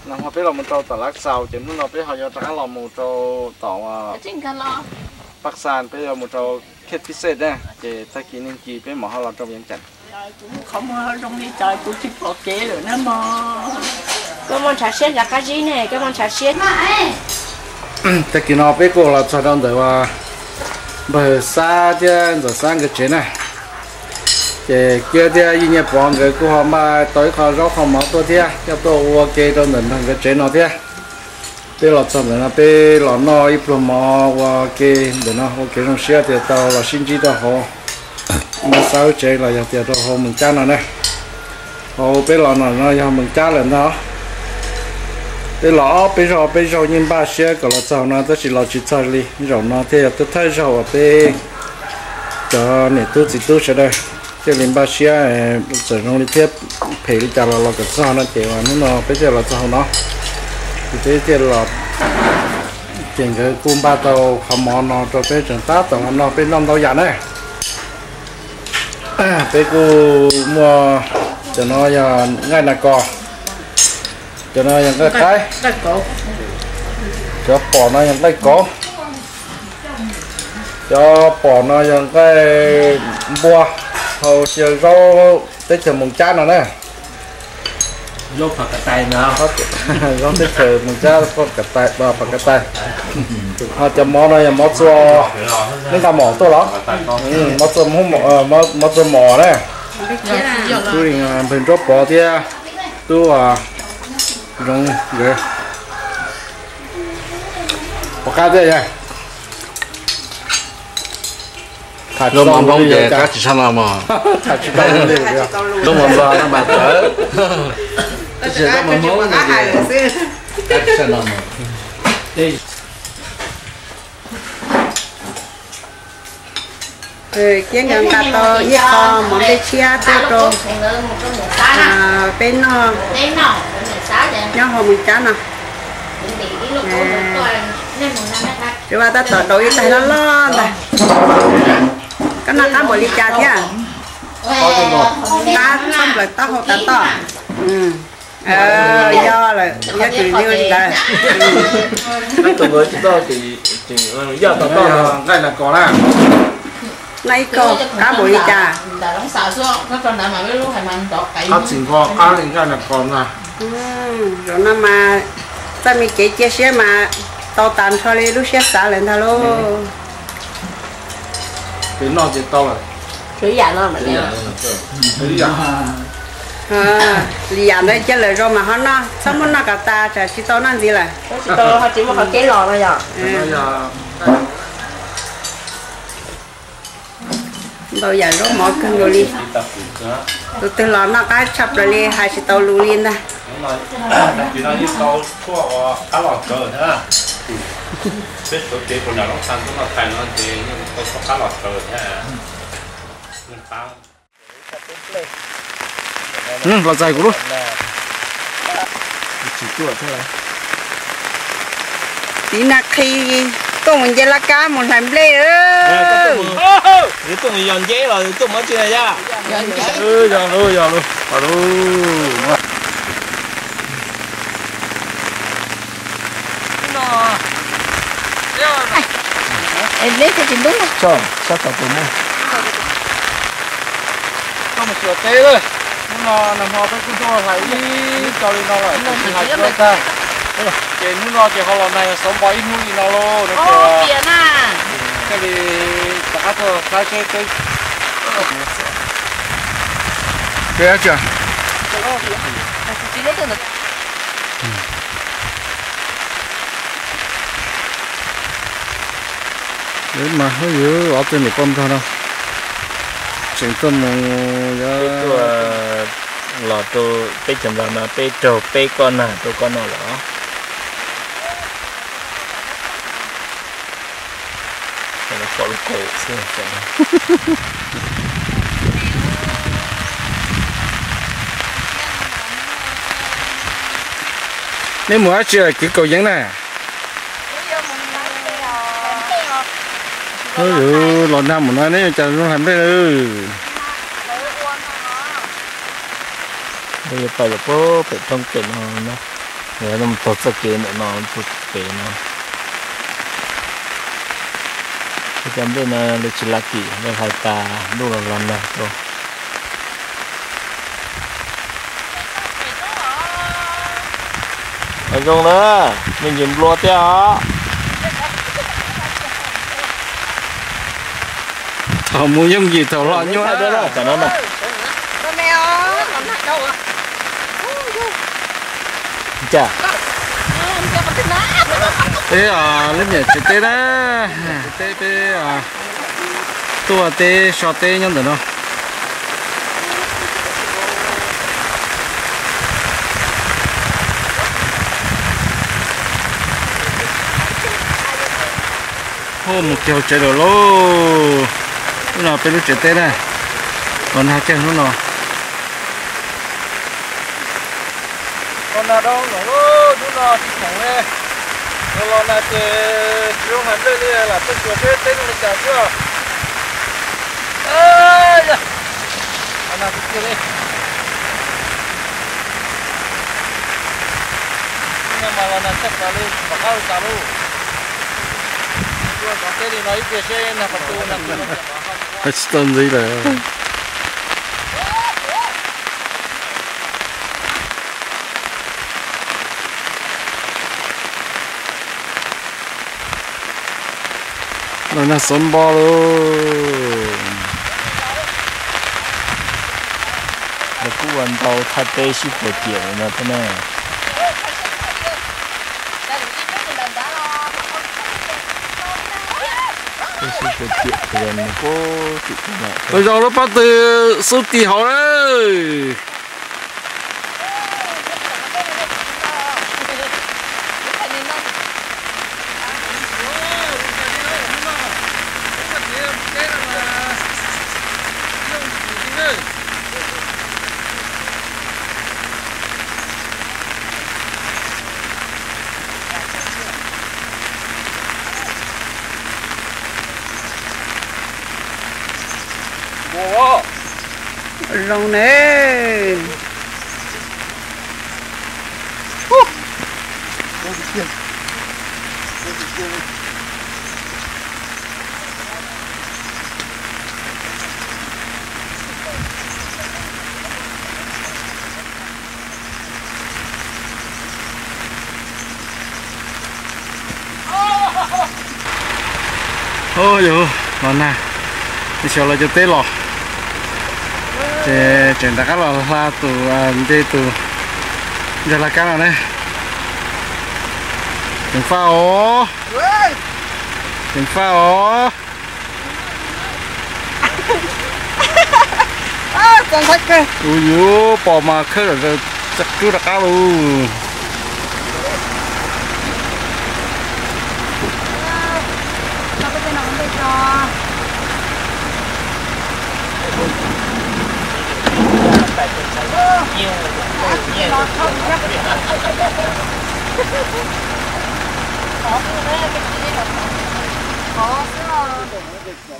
nag hmo peb los mus rau tom Lav Xaus, ces hnub no peb ho yuav rov qab los mus rau tom Paj Xas, peb yuav mus rau Khej Pij Xej na, ces tag kis neeg kis peb mam ho los rau Viav Cas. Qhov muag zoo li cas kuv tsis pom kev lawm na mog. Koj muaj ntshav siab nrov qab zib ne, koj muaj ntshav siab. Tag kis no peb kuj los txog rau ntawm uas npawg Xab thiab ntxawm Xab nkawd tsev na. Ces Kiab thiab Yij Nyiaj Pov nkawd kuj ho npaj tau ib qho zaub qho mov tuaj thiab, coj tuaj ua ke rau ntawm npawg nkawd tsev no thiab. Peb los txog ntawm no peb los noj ib pluag mov ua ke ntawm no ua kev zoo siab tias tau los sib ntsib rau hauv npawg Xab lub tsev los yog tias rau hauv Moos Cab no na. Hauv peb los no no yog Moos Cab lawm ntag. Peb los ob peb zaug peb zaug yeej npaj siab kom los txog no tab sis los tsis txog li, zaum no thiaj yog thawj zaug uas peb cov niam tub txiv tub sawv daws thiaj li npaj siab, txawm zoo li thiab phem li cas los los kom txog no ces hnub no peb thiaj los txog hauv no. Ces peb thiaj los, ces nkawd kuj npaj tau qhov mov no rau peb tseem tab tom los noj, peb noj ntau yam na. Peb kuj muaj, cov no yog nqaij nas kos, cov no yog nqaij qaib, cov pom no yog nqaij kauv, cov pom no yog nqaij npua, hau cia zaub teb chaws Moos Cab no na. Zaub teb chaws Moos Cab, pom ka tais. Ho cov mov no yog mov txua, neb nqa mov tuaj los? Mov txua mov na. Tub npawg Nruab Pov thiab tub Zoo nkawd. Pom qab thiab yog. Lub mov nploog ces qab tsis tshaj no mog. Lub mov nplog no mas txawv. Tab sis lub mov nploog no ces qab tsis tshaj no mog. Ces nkawd nqa tau ib qho mov nplej tshiab tuaj rau peb noj nyob hauv Moos Cab no. Tsis vaj tab tom daus ib tais loj loj ntag. Koj noj qab npaum li cas thiab? Qab tshaj plaws taub hau tas toj. Yog lawm, yog tsis li ntawd. Noj ib kaug qab npaum li cas? Qab tsis nqo qab li nqaij nas kos na. Zaum no mas txoj me kev cia siab mas tau tas nrho li lub siab xav lawm ntag lauj. Ces noj ces tau lawm. Li yam ntawd cia lawm zoo mas ho noj, txhob muab noj kom tas tsam tsis tau noj ntxiv lawm. Ntau yam zaub mov kawg nkaus li. Tus twg los noj qab tshaj plaws li hais tsis tau lus li ntag. Los txais kuv lub. Txiv na qhi tuaj mus nce laj kab mus hlais nplej. Yog nce los tuaj muab tsi na yaj. Yog lub, yog lub, yog lub. Sab tod tus muaj. Koj mus xyuas teb lawm. Hnub no nag hmo peb kuj tuaj hlais ib co li no lawm, tsis hais kuv tag. Ces hnub no ces ho los nag xov npo ib hnub li no lauj. Thiaj li rov qab tuaj saib seb teb. Mas hwj yus ob tug niam poj nrog no tseem tuaj mus, peb tuaj los rau peb cov nplog no peb raug peb koj nag rau koj no lawm. Neb mus dab tsi kwv kaus yeeb na? Los nag mus no neb yuav cas zoo hlais nplej lawm? Yuav pais lawm pem roob pem no, taug txoj kev ntawm no tuaj pem no. Cov nplej no lawv tsis la kim, lawv hlais tas ntuj los los nag rau. Zoo na, me ntsis nplua thiab os. Thaum mus yooj yim thaum los nyuaj. Cas? Peb lub niam tsev teb na, tsev teb peb tuaj teb so teb nyob ntawm no. Mus kiag hauv tsev lawm lauj. Hnub no peb lub tsev teb na, los nag kiag hnub no. Los nag dau lawm lauj, hnub no tsis khoom li. Los los nag ces tsis zoo hais nplej li, lam tuaj xyuas seb teb zoo li cas xwb. Los nag tiag tiag li. Hnub no mas los nag tshaj plaws li, tsis pom qab ua cas lauj. Tuaj zov teb li no ib pliag seb nag puas tu, nag puas tu. Tsis tau ntxiv lawm. Los nag xov npo lauj. Lawv kuj ua ntau thaj teb sib puas ciam no thiab na. Ua zaus lub pob tw xub tim hauv lawm. Zoo ne. Ub, yog los nag, xyov los cov teb los, ces tseem rov qab los hla tus, nce tus ntag laj kab no ne. Ceev faj os, ceev faj os. Ub, yuav pom mas khawb zam zaws tsa rub rov qab lauj.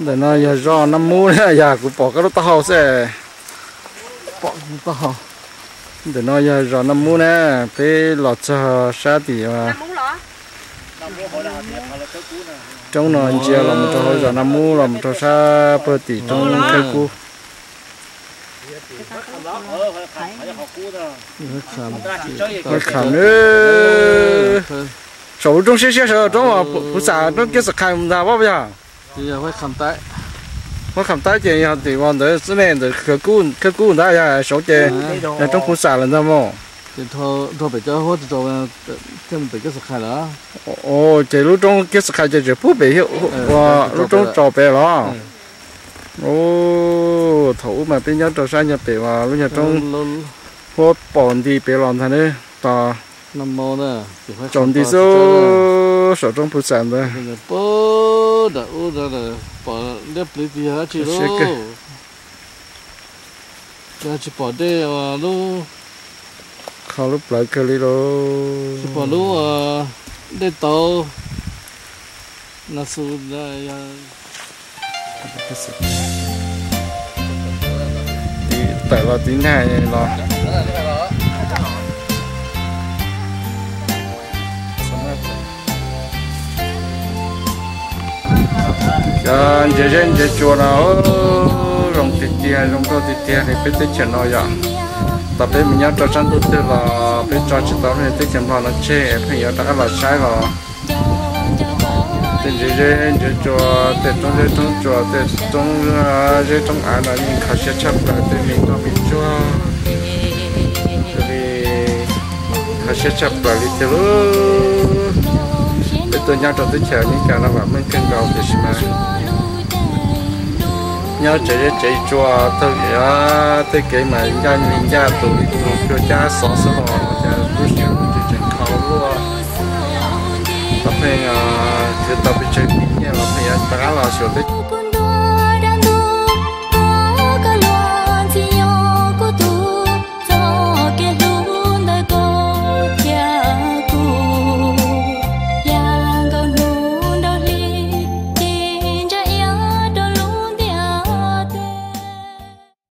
Ntawm no yog zos Naj Mub na, yog kuv pom koj lub taub hau xwb. Ntawm no yog zos Naj Mub na, peb los txog sab tim roob no ntsia los mus rau hauv zos Naj Mub los mus rau sab pawg tim roob Khawb Kub. Kham, saum lub roob siab siab sawv roob Phuv Xam roob Kiab Xam Khais mus ntag pab yog. Huab Kham Taib ces yog tim uas ntawd xwb ne, ntawm Khawb Kub ntag, yog saud ces yog roob Phuv Xam lawm ntag mog. Ces lub roob Kiab Xam Khais ces tseem pub pem lub roob tsaus pem los. Thaum ub mas peb nyob rau sab nyuag pem uas lub nyuag roob Huab Paus nti pem los ntag ne, tos tsaus nti xwb saum roob Phuv Xam ntawd. Pom liab pliv tiag dab tsi lauj. Yog tsis pom dej lub, qhov lub plawv kawg li lauj. Tsis pom lub dej tauv na xu. Tiv tawm los tiv nag los. Cov ntses zeb ntses tsua no zoo tiag tiag, zoo nkauj tiag tiag li peb teb chaws no yom. Tau peb mus nyob rau sab ntuj twg los peb tso tsis tau lub teb chaws Nplog no tseg, pheej yuav rov qab los saib los. Tej ntses zeb ntses tsua, tej roob zeb roob tsua, tej roob zeb roob av no yeej kho siab tshaj plaws, tej me noj me tsuag li kho siab tshaj plaws li tiag lauj. Peb tuaj nyob rau teb chaws Amelikas no vam meej kawg nkaus tiam sis mas nyob tsev zeb tsev tsua taug tej kev mas ncaj li ncaj tus li tus, cua cab xov xwb los cas lub siab tseem kho luaj. Los pheej khwv tau pes tsawg tis nyiaj los pheej yuav rov qab los xyuas peb